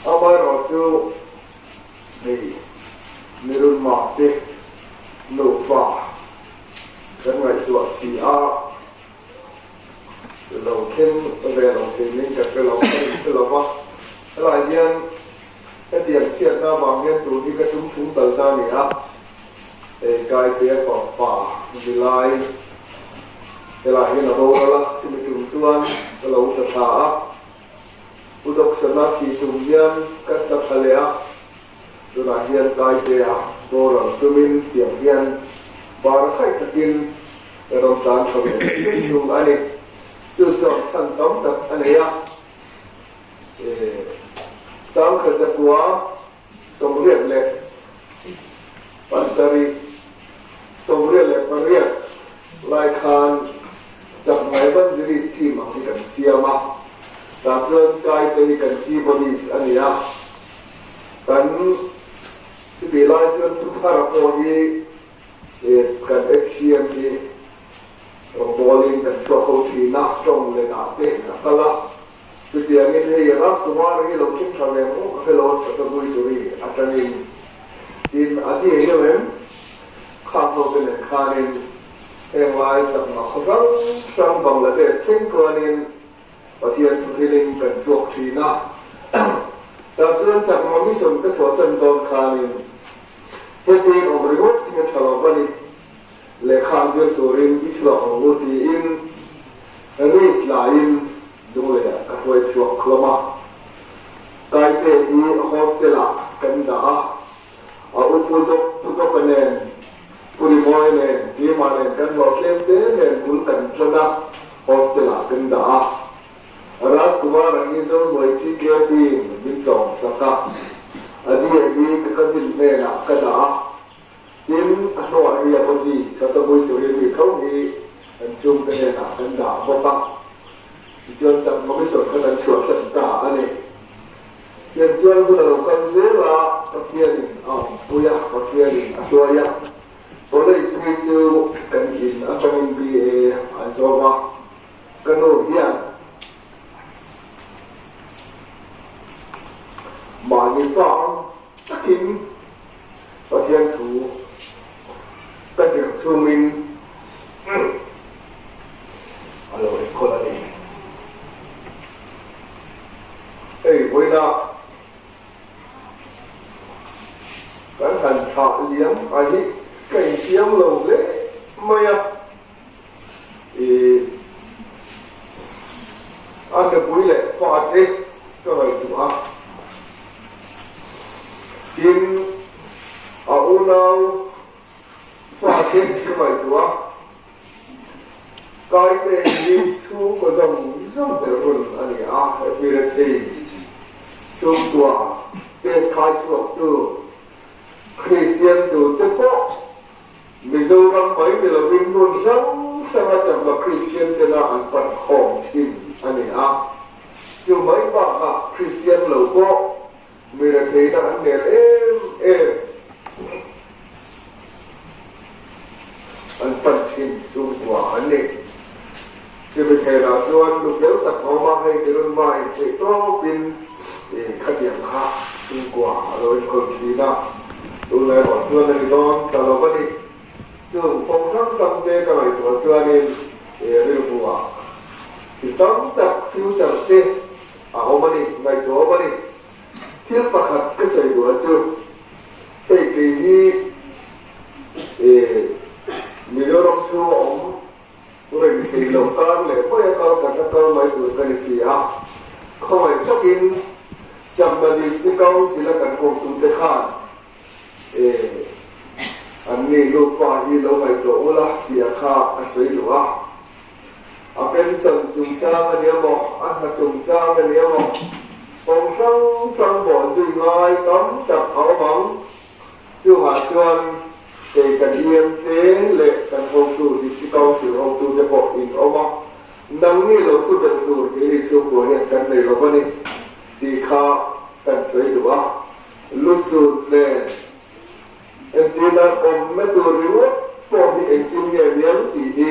amaherawh chu Hei Mirunma te nufa kan ngaihtuah si a, lo thleng ve lo thei min ka hre lo, ka inhre lo va. Helai hian hetiang chhiatna avang hian tun hi ka tum thum tal ta a ni a, hei Kaite papa Milai helai hian a boral a, chumi tum chuan ka lo ta thla a. Pu Doksana thih tum hian ka tla thla leh a, tunah hian Taitea boral tumin tiang hian bar khaih takin ka rawn tlan thla ve leh chung chung a ni. Chu chuan chhan tam tak a nei a, Sangkhat zakua 87, 88 lai khan Chakmai Banjiri scheme ang hi kan siam a, tah chuan Kaite hi kan keyboardist a ni a, kan chutih lai chuan Thuthara pawh hi kan ex-CM hi rawngbawlin kan chhuak ho thin a, tawng leh dah te a kal a. Chutiangin hei Rajkumar hi lo thleng tha ve ang ka hre lo a Chhatapui Suri atangin tin a ti eng em em khang ho te nen khanin heng lai chakma khaw hrang hrang Bangladesh thleng chuanin Pathian thuhrilin kan chhuak thin a tah chuan chakma mission ka chhuahsan dawn khanin hetiang awm ringawt hi a tha lo a ni. Lehkha zir turin i chhuak ang u tiin risk laiin Lunglei-ah ka hruai chhuak hlawm a. Kaite hi hostel-ah kan dah a, a u Pu Dawka nen, Pu Rimawi nen, keimah nen kan hlawh tlem te nen bul kan tan a, hostel-ah kan dah a. Rajkumar-a hi Zohnuai TKP-in min chawm sak a, a ni a hi ka cousin hnenah ka dah a. Tin, a hnuah hi a Awzi Chhatapui Suri tih tho hi kan chhungte hnenah kan dah bawk a. Tichuan chak commission kha kan chhuahsan ta a ni. Tiang chuan hun a lo kal zel a, Pathianin a awmpui a, Pathianin a hruai a. College phei chu kan in atangin BA a zawm a, ka nu hian mahni fa ang takin Pathian thu ka zir chhungin a lo enkawl a ni. Hei vawiina kan han thlah liam a hi ka infiam lo hle mai a, ih a nupui leh fate ka ngaihtuah a. Tin, a unau fate ka ngaihtuah a, Kaite hi chhungkaw zawng zawng ber hun a ni a, Epirethei chhungkua pek khai chhuaktu Kristian tute pawh Mizoram mai ni lovin hmun hrang hranga chakma Kristian tena an pan khawm thin a ni a. Chu mai bakah Kristian lo pawh mi retheihna an nel em em. An pan thin chhungkua an ni. Chumi theihah chuan nu fel tak awm a, hei tirunma intheih tawpin khatiang kha chhungkua a lo enkawl thin a, tunlai erawh chuan a ni dawn ta lo a ni. Chung kawng hrang hrang te ka ngaihtuah chuanin rilru-ah thil tam tak future te a awm a ni, ngaihtuah awm a ni. Thil pakhat ka sawi duh a chu, hei kei hi Mizoram chhunga awm reng thei lo kar leh mai a kal khat a kal mai tur ka ni si a, khawngaih takin Chakma District Council a kan hotute khan an ni nupa hi lo ngaihtuah ula tih a kha ka sawi duh a. A pension chungchang a nia maw, a hna chungchang a nia maw, kawng hrang hrang bawh zui ngai tam tak a awm ang. Chungah chuan kei kan EMT leh kan hotu, District Council hotute pawh in awm a, nangni lo chu belh tur keini chhungkua hian kan nei lo va ni tih kha kan sawi duh a. Lusut nen Entirnan awmna tur ringawt pawh hi engtin nge niang tih hi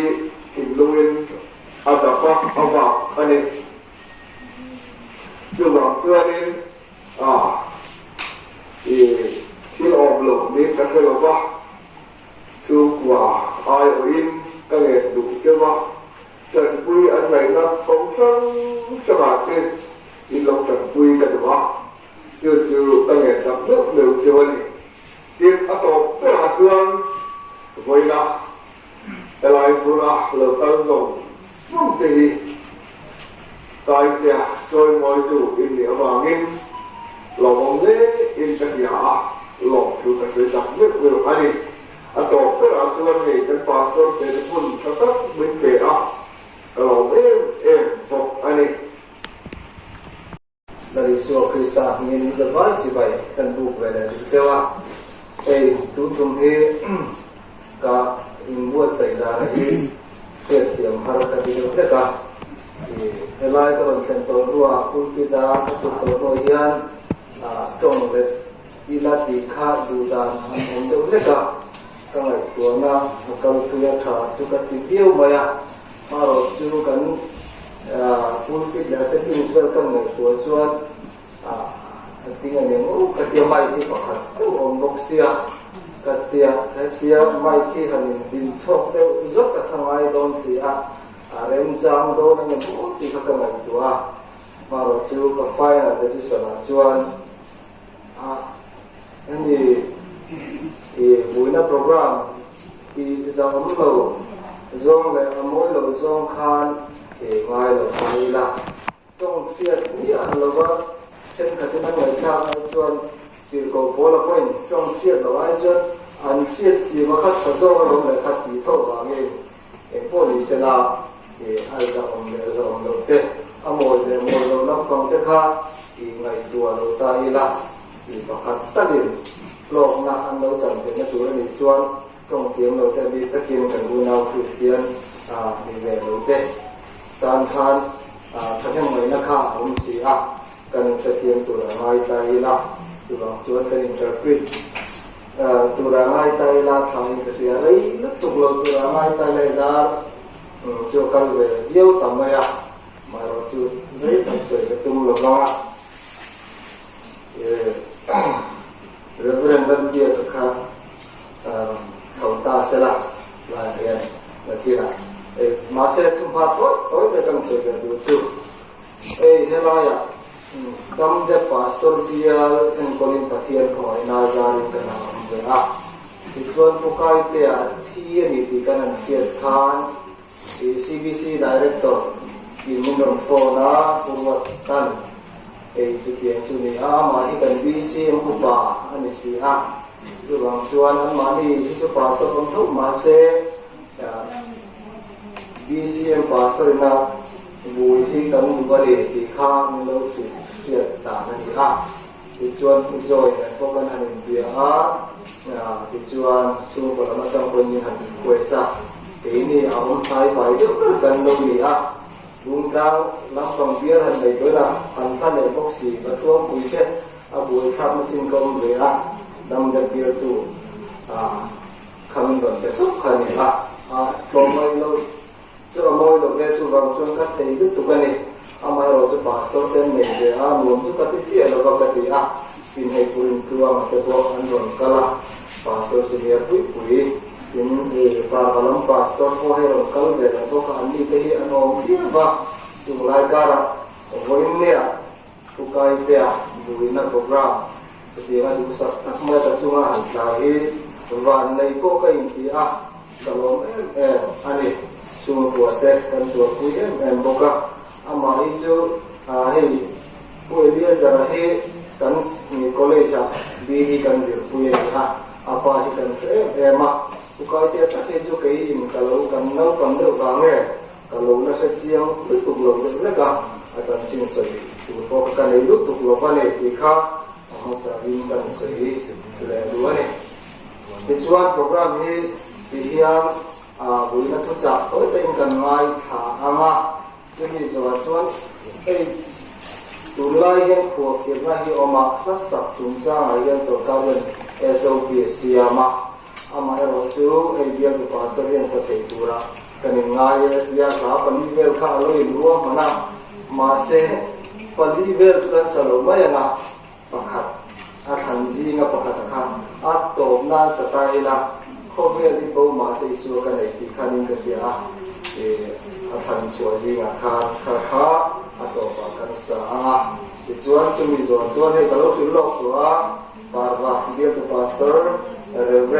thinlungin a dap a, a vak a ni. Chuvang chuanin a i thil awm loh niin ka hre lo va, chhungkua aiawhin ka ngen duh cheu a, tanpui an ngaihna kawng hrang hrangah te in lo tanpui ka duh a. Chu chu ka ngen tak meuh meuh chu a ni. Tin, a tawp berah chuan vawiina helai hmuna lo kal zawng zawng te hi Taitea chawimawitu in nih avangin lawmawm hle in ka hria a, lawmthu ka sawi tak meuh meuh a ni. A tawp berah chuan hei kan pastor te hmun tha tak min pe a, ka lawm em em bawk a ni. Lal Isua Krista hmingin in zavai chibai kan buk ve leh duh cheu a, hei tun tum hi ka inbuatsaih dana hi hriatthiam har ka ti deuh hlek a, i helai ka rawn thlen tawh hnuah pulpit a ka thut tawh hnuah hian tawng let ila tih kha duh dan an awm deuh hlek a, ka ngaihtuahna a kal thui a tha chu ka ti viau mai a. Hmarawh chu kan pulpit leh settings vel kan ngaihtuah chuan a ting a ni ang aw ka tia mic hi pakhat chauh awm bawk sia ka tia hetia mic hi han in din chhawk deuh zawk a tha ngai dawn si a a remchang dawn a ni maw tih kha ka ngaihtuah a hmarawh chu ka final decision ah chuan a hemi i buaina program I zahawm lo zawng leh a mawi lo zawng khan i ngai lo ta ila. Tawng hriat miah lova thenkhatin an ngaihthlak ai chuan tirhkoh pawl a pawhin tawng hriat loh ai chuan an hriat thiam a khat tha zawk alawm leh khat tih tho vangin eng pawh ni sela i a zahawm leh zahawm loh te, a mawi leh mawi loh lampang te kha i ngaihtuah lo ta ila. Tih pakhat talin hlawkna an lo chan theihna tur a nih chuan tawng thiam lo te a bik takin kan unau Kristian ni ve lo te tan khan thahnem ngaihna kha a awm si a, kan inhrethiam tur a ngai ta ila, chuvang chuan kan interpret tur a ngai ta ila thlangin ka hria rei lutuk lo tur a ngai ta ila hei dar chu a kal ve viau ta mai a, amaherawhchu rei tak sawi ka tum lo vang a. Reverend Lalbiaka kha chho ta sela laiah hian nakinah mahse thumhma tawi tawi te kan sawi ve duh chu hei helaiah Damde Pastor bial enkawlin Pathian khawngaihna zarin kan han awm ve a, tichuan Pu Kaitea a thi a ni tih kan han hriat khan CBC Director in min rawn phone a, Pu Ruat Tan, hei chutiang chu ni a, amah hi kan BCM upa a ni si a, chuvang chuan anmahni hi chu pastor awm tho mahse BCM pastor ina bui hi kan duh a ni tih kha min lo hrilh hriat dan a ni a, tichuan Pu Joy nen pawh kan han inbia a, tichuan chhungkaw lam atang pawhin min han request a. Keini a awm hnai bai deuh ber kan lo ni a. Bungtlang lampang bial han nei tawh ila han hla leh bawk si ka thuampui te a buaithlakna chin ka awm ve a, damdep bialtu ah kha min rawn pe chauh kha a ni a, a tlawm mai lo chu a mawi lo ve, chuvang chuan ka thei lutuk a ni. Amaherawh chu pastor te an nei ve a, nuam chu ka ti chiah lo va ka ti a, inhei purin tluanga te pawh an rawn kal a, pastor senior pui pui in parva lam pastor pawh hei rawn kal ve lo bawk a, an ni te hi an awm viau va, chung lai karah vawiin nia Pu Kaitea buaina program chutianga duhsak tak mai ka chunga han tla hi vannei pawh ka inti a, ka lawm em em a ni. Chhungkua te kan tuarpui em em bawk a, amah hi chu hei Pu Eliezer-a hi kan college ah BE kan zirpui a ni a, a pa hi kan hre em em a, Pu Kaitea tak hi chu kei in ka lo kan naupang deuh vang e. Ka lo la hre chiang lutuk lo deuh lek a, a chanchin sawi tur pawh ka nei lutuk lo va nei tih kha a hmasa in kan sawi leh duh a ni. Tichuan program hi ti hian buina thuchah tawi takin kan ngaithla ang a, chumi zawhah chuan hei tunlai hian khuahkhirhna hi awm a, hlasak chungchangah hian sorkar hian SOP a siam a, Amaherawhchu, hei bialtu pastor hian sa thei tura kan inngai e tia hla pali vel kha a lo inruahman a, mahse pali vel chu kan sa lo mai ang a, pakhat a thlan zinga pakhata kha a tawp nan sa ta ila, khawvel hi bo mahse Isua ka nei tih khanin ka hria a, a thlan chhuah zingah khan kha kha a tawpah kan sa ang a, tichuan chumi zawn chuan hei ka lo hrilh lawk tawh a. Parva bialtu Pastor Rev.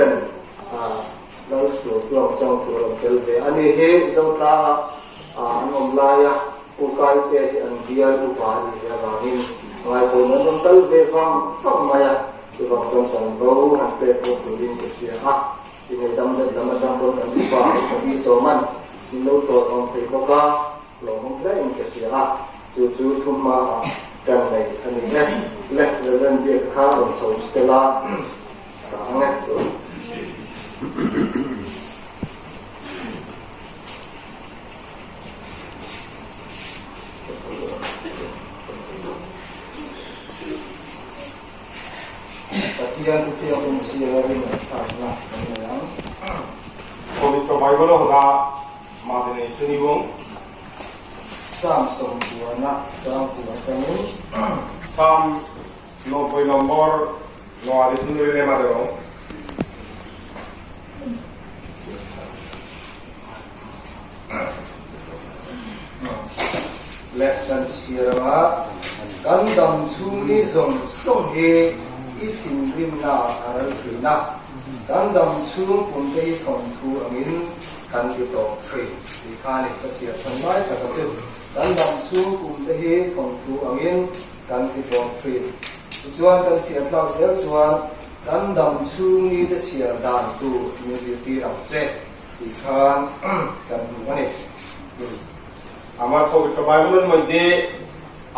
Lalsualtluang chang tur a rawn tel ve a ni hi Zotlanga an awm laia Pu Kaite hi an bial upa a nih ve avangin ngaipawhin an rawn kal ve vang vang mai a, chuvang chuan chanvo han pek pawh turin ka hria a, tinei dam dat lam atang pawn kan upa upa bi sawman min lo tlawt awm thei bawk a. Lawmawm hle in ka hria a, chu chu thu hmaah kan nei a ni e. Le, Reverend Biak kha rawn chho sela ka ang e. Pathian chu thianghlim sira rin a thlakna kan nei ang. Pawitro Bible a hawla Madinei Suniwng. Psalm sawmpuana changtu atangin. Psalm noboi nombor noa di sunuri lema deo. Leh kan chhiar anga kan dam chhung ni zawng zawng hi i thinrimna a ral thin a, kan dam chhung kum te hi thawnthu angin kan ti tawh thin tih kha a ni. Ka chhiar chhan lai tak a chu kan dam chhung kum te hi thawnthu angin kan ti tawh thin. Tichuan kan chhiar tlak zel chuan kan dam chhung ni te chhiar dan tur min zirtir ang che. Tih khan kan hmu a ni. আমার পবিত্র বাইবেলের মধ্যে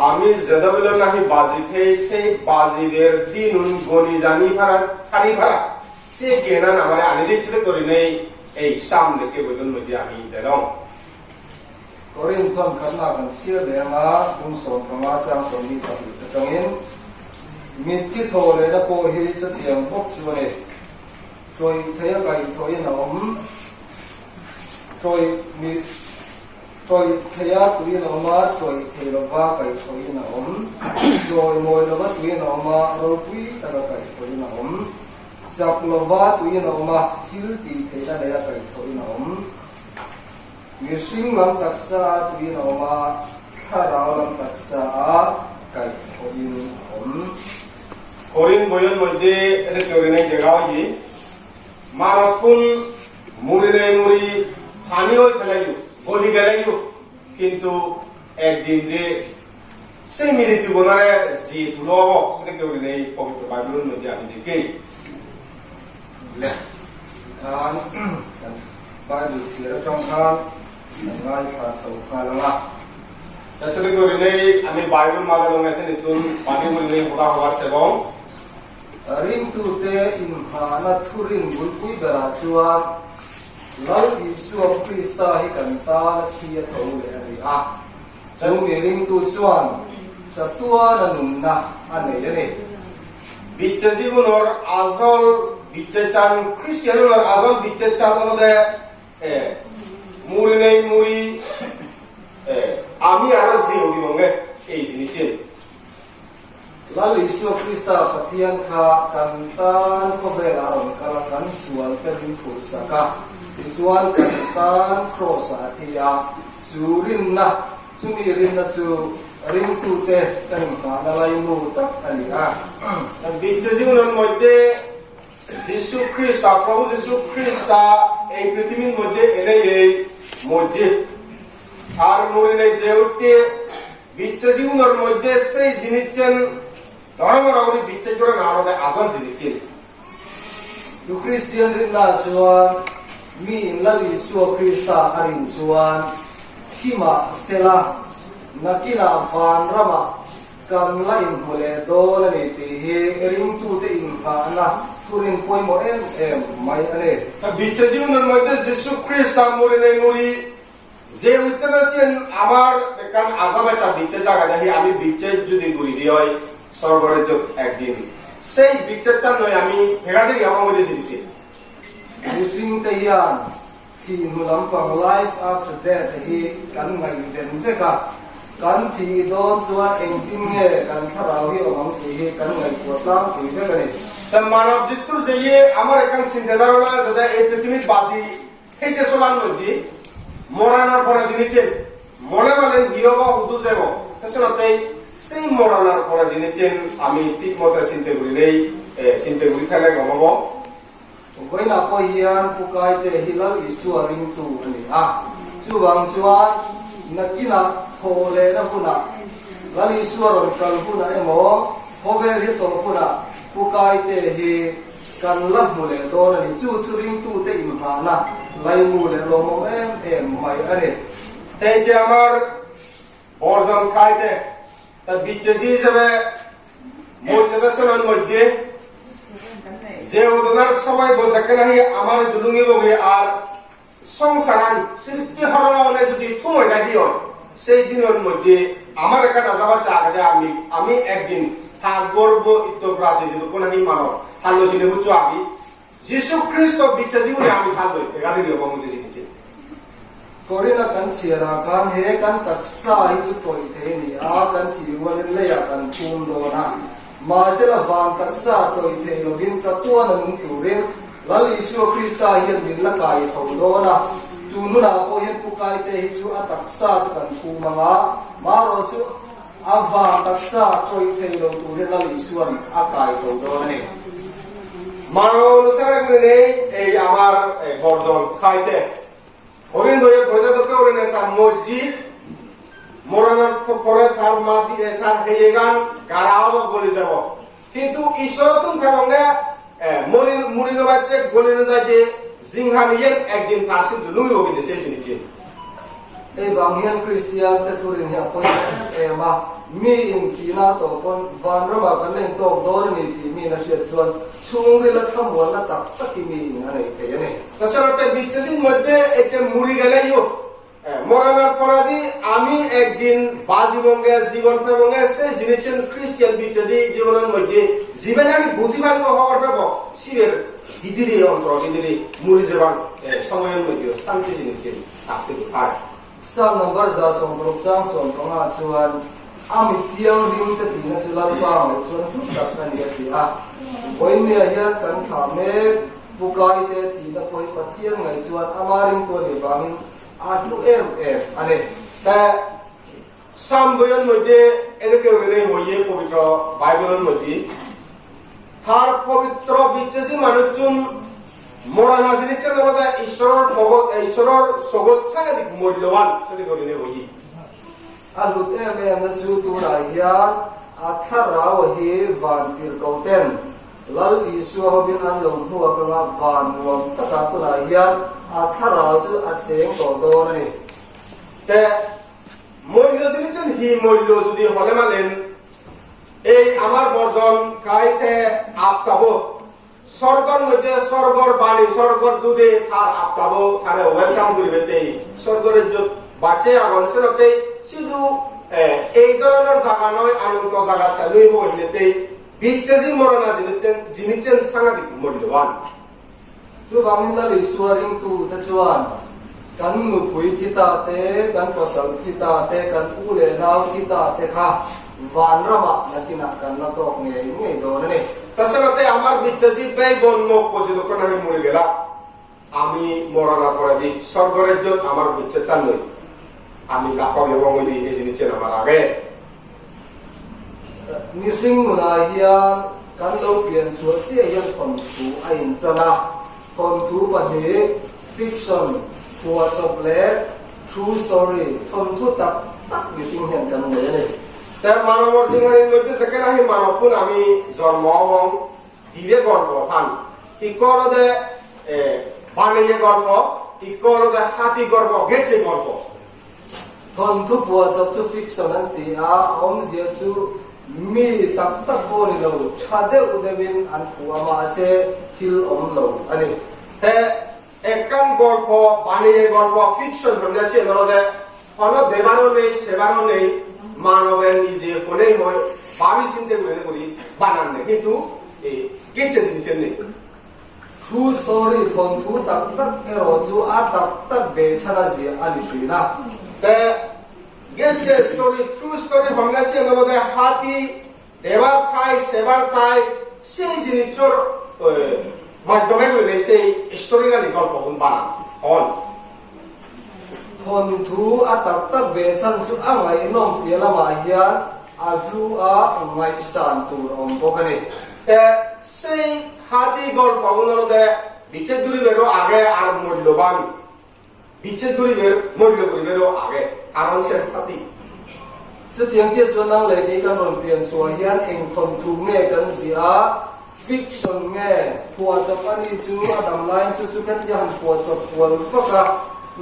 আমি জেদাবিল নাহি বাজি the সেই বাজিদের দিন গনি জানি ফারা ফারি ফারা সে জ্ঞান আমার আনি দিচ্ছে করি নেই এই সামনেকে বইজন মধ্যে আমি দিলাম Korinthon khatna kan chhiar leh anga kum 15 chang 22 atangin mitthi thaw lehna pawh hi chutiang bawk chu a ni. Tawih thei a kaih thawhin a awm. Tawih mi Tawih thei a tuiin a awm a, tawih thei lova kaih thawhin a awm. Chawi mawi lova tuiin a awm a, ropui taka kaih thawhin a awm. Chak lova tuiin a awm a, thil tih theihna neia kaih thawhin a awm. Mihring lam taksa a tuiin a awm a, thlarau lam taksa a kaih thawhin a awm. Korin বইয়ের মধ্যে এদের করিনে জায়গা হই মানবকুন মুড়িনে মুড়ি পানিও ফেলাইও গলি গেলাইও কিন্তু একদিন যে সেই মৃত্যু গুণারে যে তুলো সেটা কেউ নেই পবিত্র বাইবেলের মধ্যে আমি দেখি Le khan kan Bible chhiar atang khan kan ngaithla chho nghal ang a. সেটা করি নেই আমি বাইবেল মাঝে লঙ্গেছে নতুন পানি করি নেই হোদা হবার সেবং Ringtute inhana thurin bulpui berah chuan Lal Isua Krista hi kan tan a thi a tho leh a ni a. Chu mi ringtu chuan chatuana nunna a nei a ni. বিচ্ছেজীবনৰ আজল বিচ্ছেচান খ্রিস্টানের আজল বিচ্ছেচান হলদে মুড়ি নেই মুড়ি আমি আরো জিউদি বঙ্গে এই জিনিসের Lal Isua Krista Pathian kha kan tan khawvelah a rawn kal a, kan sual te min phurhsak a, tichuan kan tan Kraws ah a thi a, chu rinna, chumi rinna chu ringtute kan inghahna laimu tak a ni a. বিচ্ছেজীবনের মধ্যে যীশু খ্রিস্টা প্রভু যীশু খ্রিস্টা এই পৃথিবীর মধ্যে এনে এই মসজিদ আর মুড়ি নেই যে উঠতে বিচ্ছেজীবনের মধ্যে সেই জিনিসেন ধর্মের উনি বিচ্ছেদ করে না আমাদের আসল জিনিস। Chu Kristian rinna chuan mi in Lal Isua Krista a rin chuan thi mah sela nakinah van ramah kan la inhmu leh dawn a ni tih hi ringtute inghahna thurin pawimawh em em mai a ni. বিচ্ছেজীবনের মধ্যে যীশু খ্রিস্ট মুড়ি নেই মুড়ি যে উত্তেনাছেন আমার কারণ আশা বাচ্চা বিচ্ছে জায়গা দেখি আমি বিচ্ছে যদি ঘুরি দিয়ে হয় স্বর্গের যোগ একদিন সেই বিচ্ছেদ চান নয় আমি ফেরাতে আমার মধ্যে জিনিস। Mihringte hian thih hnu lampang life after death hi kan ngaihven vek a, kan thih dawn chuan engtin nge kan thlarau hi awm ang tih hi kan ngaihtuah tlangpui vek a ni. তা মানব জিত্তুর যে আমার এখান চিন্তাধারণা যাতে এই পৃথিবীর বাজি সেইতে চলার মধ্যে মরানোর পরে জিনিসেন মনে মানে গিয়ে বা হুদু যাব তাছাড়া সেই মরানোর পরে জিনিসেন আমি ঠিক মতো চিন্তা করি নেই চিন্তা করি থাকলে গমাব। Vawiinah pawh hian Pu Kaite hi Lal Isua ringtu a ni a, chuvang chuan nakinah thaw lehna hunah Lal Isua rawn kal hunah emaw khawvel hi tawh hunah Pu Kaite hi kan la hmu leh dawn a ni. Chu chu ringtute inghahna laimu leh lawmawm em em mai a ni. এই যে আমার বর্জন খাইতে তা বিচ্ছেজি হিসেবে মর্যাদাসনের মধ্যে যে ওদনার সময় বোঝাকে নাহি আমার দুলুঙি বগে আর সংসারান স্মৃতি হরণে যদি থুমে যাই দিও সেই দিনের মধ্যে আমার একটা যাবা চাকাতে আমি আমি একদিন তার গর্ব ইত্য প্রাপ্তি যেটুকু নাহি মানব থালো চিনে বুঝছো আমি যীশু খ্রিস্ট বিশ্বাস জীবনে আমি থাকবো ঠেকাতে দিব মধ্যে জিনিস। Korin a kan chhiar ah khan he kan taksa hi chu tawih thei a ni a, kan thih rualin leiah kan phum dawn a. Mahsela van taksa tawih thei lovin chatuan a nung turin Lal Isua Krista hian min la kai tho dawn a. Tun hunah pawh hian pu kaite hi chu a taksa chu kan phum ang a, marawh chu a van taksa tawih thei lo turin Lal Isua'n a kai tho dawn a ni. মানব অনুসারে নেই এই আমার বর্জন খাইতে হরিণ বইয়ে খোঁজা তোকে হরিণে তার মসজিদ মরণের পরে তার মাটি তার হেয়ে গান গারাও গলি যাব কিন্তু ঈশ্বর তুম থাকবে মরি মুড়িনো বাচ্চে গলিনো যায় যে জিংহা নিয়ে একদিন তার সিদ্ধ লুইব কিন্তু সেই জিনিস। Hei vang hian Kristian te thurin hi a pawimawh em em a, mi inthihna tawh pawn vanramah kan la intawk dawn a ni tih mi in a hriat chuan chhungril a thlamuanna tak tak hi mi in a nei thei a ni. তাছাড়া বিচ্ছেদের মধ্যে এই যে মুড়ি গেলে মরণের পরাদি আমি একদিন বাজিবঙ্গে জীবন পেবঙ্গে সেই জিনিস খ্রিস্টান বিচ্ছেদি জীবনের মধ্যে জীবনে আমি বুঝি পারিব হওয়ার পেব শিবের ভিতরে অন্তর ভিতরে মুড়ি যাবার সময়ের মধ্যে শান্তি জিনিস আছে খায়। Psalm number 160 chang 15 chuan a mi thianghlim te thihna chu Lalpa ngaih chuan hlu tak a ni a ti a. Vawiinnia hian kan thlah mek Pu Kaite thihna pawh hi Pathian ngaih chuan ama ringtu a nih vangin a hlu em em a ni. তা সাম বইয়ের মধ্যে এদিকে নেই হইয়ে পবিত্র বাইবেলের মধ্যে তার পবিত্র বিশ্বাসী মানুষজন মরানা জিনিসের লগতে ঈশ্বরের ঈশ্বরের জগৎ সাংঘাতিক মূল্যবান সেদিকে নেই হইয়ে। A hlut em em na chu tunah hian a thlarau hi van tirh ko ten Lal Isua hovin an lo hnuak anga van nuam takah tunah hian a thlarau chu a cheng tawh dawn a ni. তে মূল্য চিনিছেন হি মূল্য যদি হলে মানেন এই আমার বর্জন খাইতে আফতাব স্বর্গর মধ্যে স্বর্গর বাণী স্বর্গর দুধে তার আফতাব তারে welcome করিবে তেই স্বর্গের যুগ বাঁচে আগন সেনতে শুধু এই ধরনের জায়গা নয়, আনন্দ জায়গা লইব হিনেতেই বিচ্ছেজি মরনা জিনিসেন সাংঘাতিক মূল্যবান। Chuvangin Lal Isua ringtute chuan kan nupui thi ta te, kan pasal thi ta te, kan u leh nau thi ta te kha vanramah nakinah kan la tawk ngei ngei dawn a ni. তাছাড়াতে আমার বিচ্ছেজি ব্যয় বন্য পর্যটন আমি মরে গেলাম, আমি মরানা পরাজি স্বর্গরাজ্য আমার বিচ্ছে চান নই, আমি কাপা এবং এই জিনিসের আমার আগে। Mihring nunah hian kan lo pian chhuah chiah hian thawnthu a intan a, thawnthu pahnih, fiction, phuahchawp leh true story, thawnthu tak tak mihring hian kan nei a ni. তা মানবর জীবনের মধ্যে সেখানে আমি মানব আমি জন্ম এবং দিবে গল্প থান ইকরদে বানিয়ে গল্প ইকরদে হাতি গল্প গেছে গল্প। Thawnthu phuahchawp chu fiction an ti a, a awmzia chu mi tak tak pawh ni lo, tha deuh deuhin an phuah a, mahse thil awm lo a ni. He একখান গল্প বানিয়ে গল্প ফিকশন সন্ন্যাসী ধরতে কোনো দেবারও নেই সেবারও নেই, মানবের নিজে কোনেই হয় ভাবি চিন্তা করে করি বানান নেই, কিন্তু এই গেছে জিনিসের নেই। True story thawnthu tak tak erawh chu a tak tak ve chhan a ziah a ni thin a. Te গেছে story true story সন্ন্যাসী ধরতে হাতি দেবার খাই সেবার খাই সেই জিনিসের মাধ্যমে করিলে সেই স্টোরি গানি গল্প বানান হন। Thawnthu a tak tak ve chhan chu a ngaihnawm piah lamah hian a hlu a ngaihsan tur a awm bawk a ni. Te সেই হাতি গল্প গুলোতে বিচ্ছেদ দূরিবেরও আগে আর মূল্যবান, বিচ্ছেদ দূরিবের মূল্য করিবেরও আগে, কারণ সে হাতি। Chutiang chiah chuan nang leh kei kan rawn pian chhuah hian eng thawnthu nge kan ziah a, fiction nge phuahchawp a nih chu a dam laiin chu chu kan tia han phuahchawp kual vak a,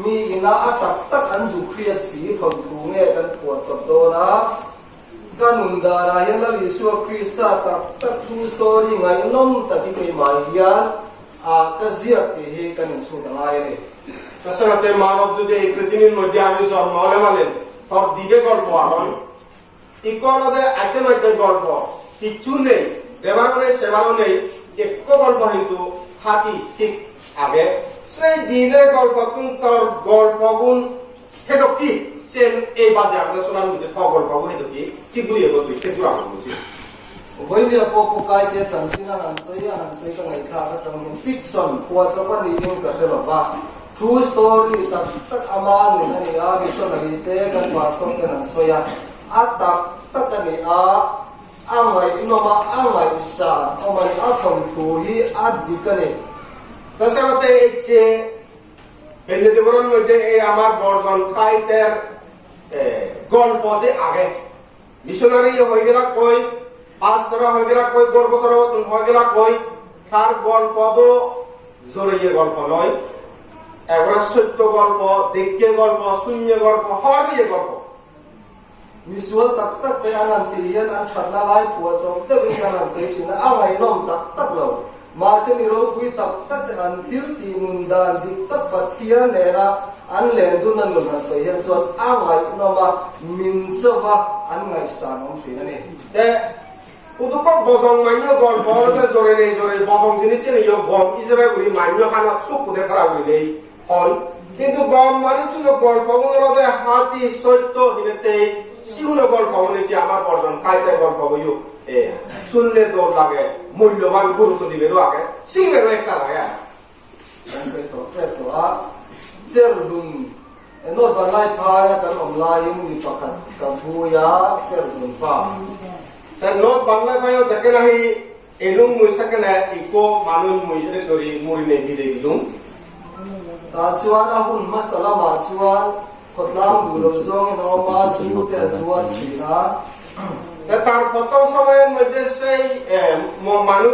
mi ina a tak tak an zuk hriat si thawnthu nge kan phuahchawp dawn a. Ka nun danah hian Lal Isua Krista tak tak true story ngaihnawm tak hi keimah hian a ka ziak tih hi kan inchhut a ngai a ni. তাছাড়াতে মানব যদি এই পৃথিবীর মধ্যে আমি জন্ম হলে মানে তোর দিবে গল্প এখন ইকলদে আইতে মাইতে গল্প কিচ্ছু নেই, দেবারও নেই সেবারও নেই, এক গল্প কিন্তু হাতি ঠিক আগে সেই দিনে গল্প তুন তোর গল্প গুণ সেটা কি সে এই বাজে আমাদের শোনার মধ্যে থ গল্প গুণ সেটা কি কি ঘুরিয়ে বলছি সেগুলো আমার বলছি। Vawinia pawh pu Kaite chanchin a han sawi a han sawi ka ngaihthlak atang hian fiction phuahchawp a niin ka hre lova, true story tak tak ama nun a ni a, missionary te kan pastor ten an sawi a, a tak tak a ni a, a ngaihnawm a, a ngaihsan awm a ni, a thawnthu hi a dik a ni. তাছাড়াতে এই যে বেল্লেদেবরের মধ্যে এই আমার বর্জন খাইতের গল্প যে আগে মিশনারি হয়ে গেলা কই, পাস করা হয়ে গেলা কই, গর্বতর হয়ে গেলা কই, তার গল্প জড়িয়ে গল্প নয়, এবারে সত্য গল্প, দেখে গল্প, শূন্য গল্প, হওয়ার গল্প। Misual tak tak te an han tih hian an thatna lai phuah chawp deuhin kan han sawi thin a, a ngaihnawm tak tak lo. Mahse mi ropui tak tak te an thil tih nun dan dik tak Pathian nena an len dun a nun han sawi hian chuan a ngaihnawm a, min chauva an ngaihsan awm thin a ni. Te উদুকক বজং মান্য গল্প হলতে জোরে নেই জোরে বজং জিনিস চেনে গম হিসেবে করি মান্য খানা চোখ কোথায় খারাপ নেই হন, কিন্তু গম মানে ছিল গল্প হলতে হাতি সত্য হিনেতে সিহুন গল্প হনেছি আমার বর্জন খাইতে গল্প বইও এ শুনলে দৌড় লাগে, মূল্যবান গুরুত্ব দিবে আগে সিংহেরও একটা লাগে। Kan sawi tawh tep tawh a, cher dun North Vanlai phaia kan awm laiin mi pakhat ka vui a, cher dun pa. North Bangla পাইও দেখে নাহি এলুং মুই সেখানে ইকো মানুন মুই এদের করি মুড়ি নেই বিদে দিলুম। Tah chuan a hun hmasa lamah chuan khawtlang duh lo zawngin a awm a, zu te a zuar thin a. তার প্রথম সময়ের মধ্যে সেই মানুষ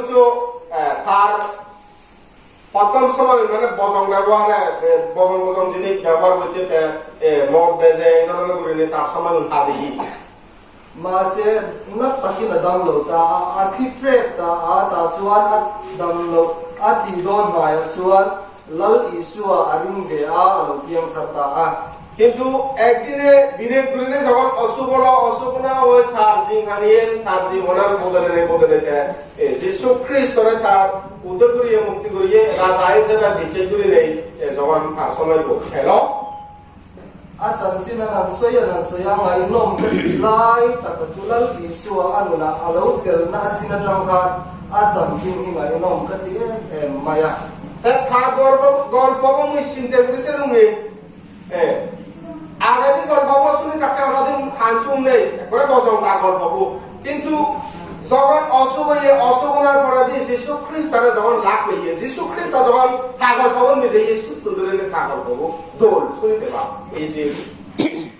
তার প্রথম সময় মানে বজং ব্যবহারে বজং বজং জিনিস ব্যবহার করছে, মদ বেজে এই ধরনের করিনি তার সময় হাদি। Mahse na takin a dam lo ta a, a thi trep ta a, tah chuan a dam loh a thih dawn hmaiah chuan Lal Isua a ring ve a, a lo piang thar ta a. কিন্তু একদিনে দিনের দুদিনে যখন অসুখ হলো, অসুখ না ওই তার জিহানিয়ে তার জীবনের বদলে বদলেতে যিশু খ্রিস্টরে তার উদ্ধার করিয়ে মুক্তি করিয়ে রাজা হিসেবে বিচার করে নেই যখন তার সময় খেল। A chanchin an han sawi an han sawi a, ngaihnawm ka tih lai tak a chu Lal Isua a nunah a lo telna a chin atang khan a chanchin hi ngaihnawm ka ti em em mai a. তার গল্প গল্প মুই চিন্তা করেছে রুমে আগে গল্প শুনি তাকে অনাদিন হানসুম নেই করে বসং তার গল্প, কিন্তু যখন অসুখ হইয়ে অসুখ হওয়ার পরে দিয়ে যীশু খ্রিস্টারে যখন লাভ হইয়ে যীশু খ্রিস্ট যখন তার গল্প নিজে যীশু তুলে তার গল্প দোল শুনিতে পাও এই যে।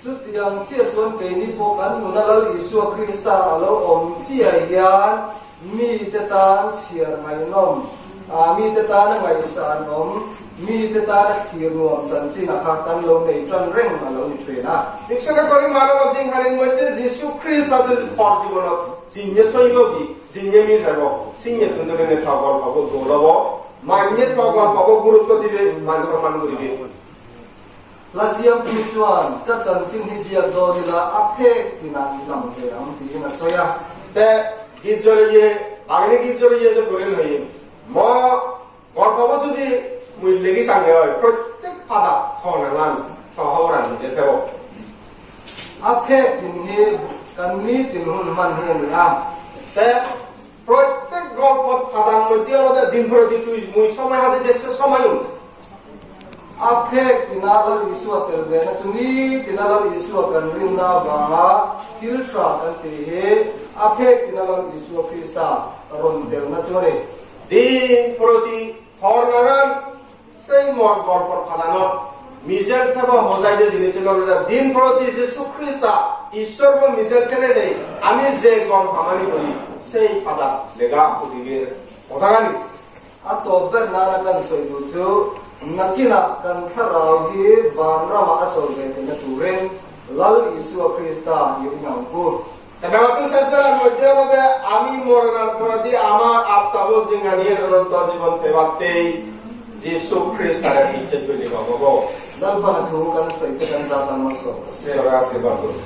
Chutiang chiah chuan keini pawh kan nuna Lal Isua Krista a lo awm chiah hian mite tan chhiar ngaihnawm, mite tana ngaihsan awm, mite tana thlir nuam chanchin a kha kan lo nei tan reng a lo ni thin a. ঠিকসঙ্গে করে মানব সিংহানের মধ্যে যীশু খ্রিস্ট থর জীবনত জিনে সইব কি জিনে মি যাব সিংহে তুন্দরে ঠগল পাব দৌড়ব মান্য ঠগল পাব গুরুত্ব দিবে মান সম্মান করিবে। La siamtu chuan ka chanchin hi ziak dawn ila a phek tinah i lang ve ang tiin a sawi a. Te গির্জরে গিয়ে বাগনি গির্জরে গিয়ে তো করেন হই ম গল্প যদি মুই লেগি সামনে হয় প্রত্যেক ফাদা থনাঙান থহরান নিজে থেব। A phek tin hi kan ni tin hun hman hi a ni a. তে প্রত্যেক গল্প ফাদার মধ্যে আমাদের দিন প্রতি তুই মুই সময় হাতে যে সময়। A phek tina Lal Isua tel ve na chu ni tina Lal Isua kan rinna vanga thil tha kan tih hi a phek tina Lal Isua Krista rawn telna chu a ni. দিন প্রতি থর নাগান সেই মর গল্প ফাদানত মিজেল থেব হজাই যে জিনিস দিন প্রতি যীশু খ্রিস্টা ঈশ্বর মিজেল খেলে দেই আমি যে গম হামানি করি সেই ফাদা লেগা উদিগের কথাগানি। A tawp ber nana kan sawi duh chu nakinah kan thlarau hi van ramah a chawl ve theihna turin Lal Isua Krista i ring ang u. নতুন শেষ বেলার মধ্যে আমাদের আমি মরণার পর দিয়ে আমার আত্মাব জিঙ্গানিয়ে অনন্ত জীবন পেবাতেই যীশু খ্রিস্টারের ইচ্ছে তৈরি হব। Lalpan a thu kan sawi te kan zat an malsawm rawh se. ঈশ্বরের আশীর্বাদ করুন।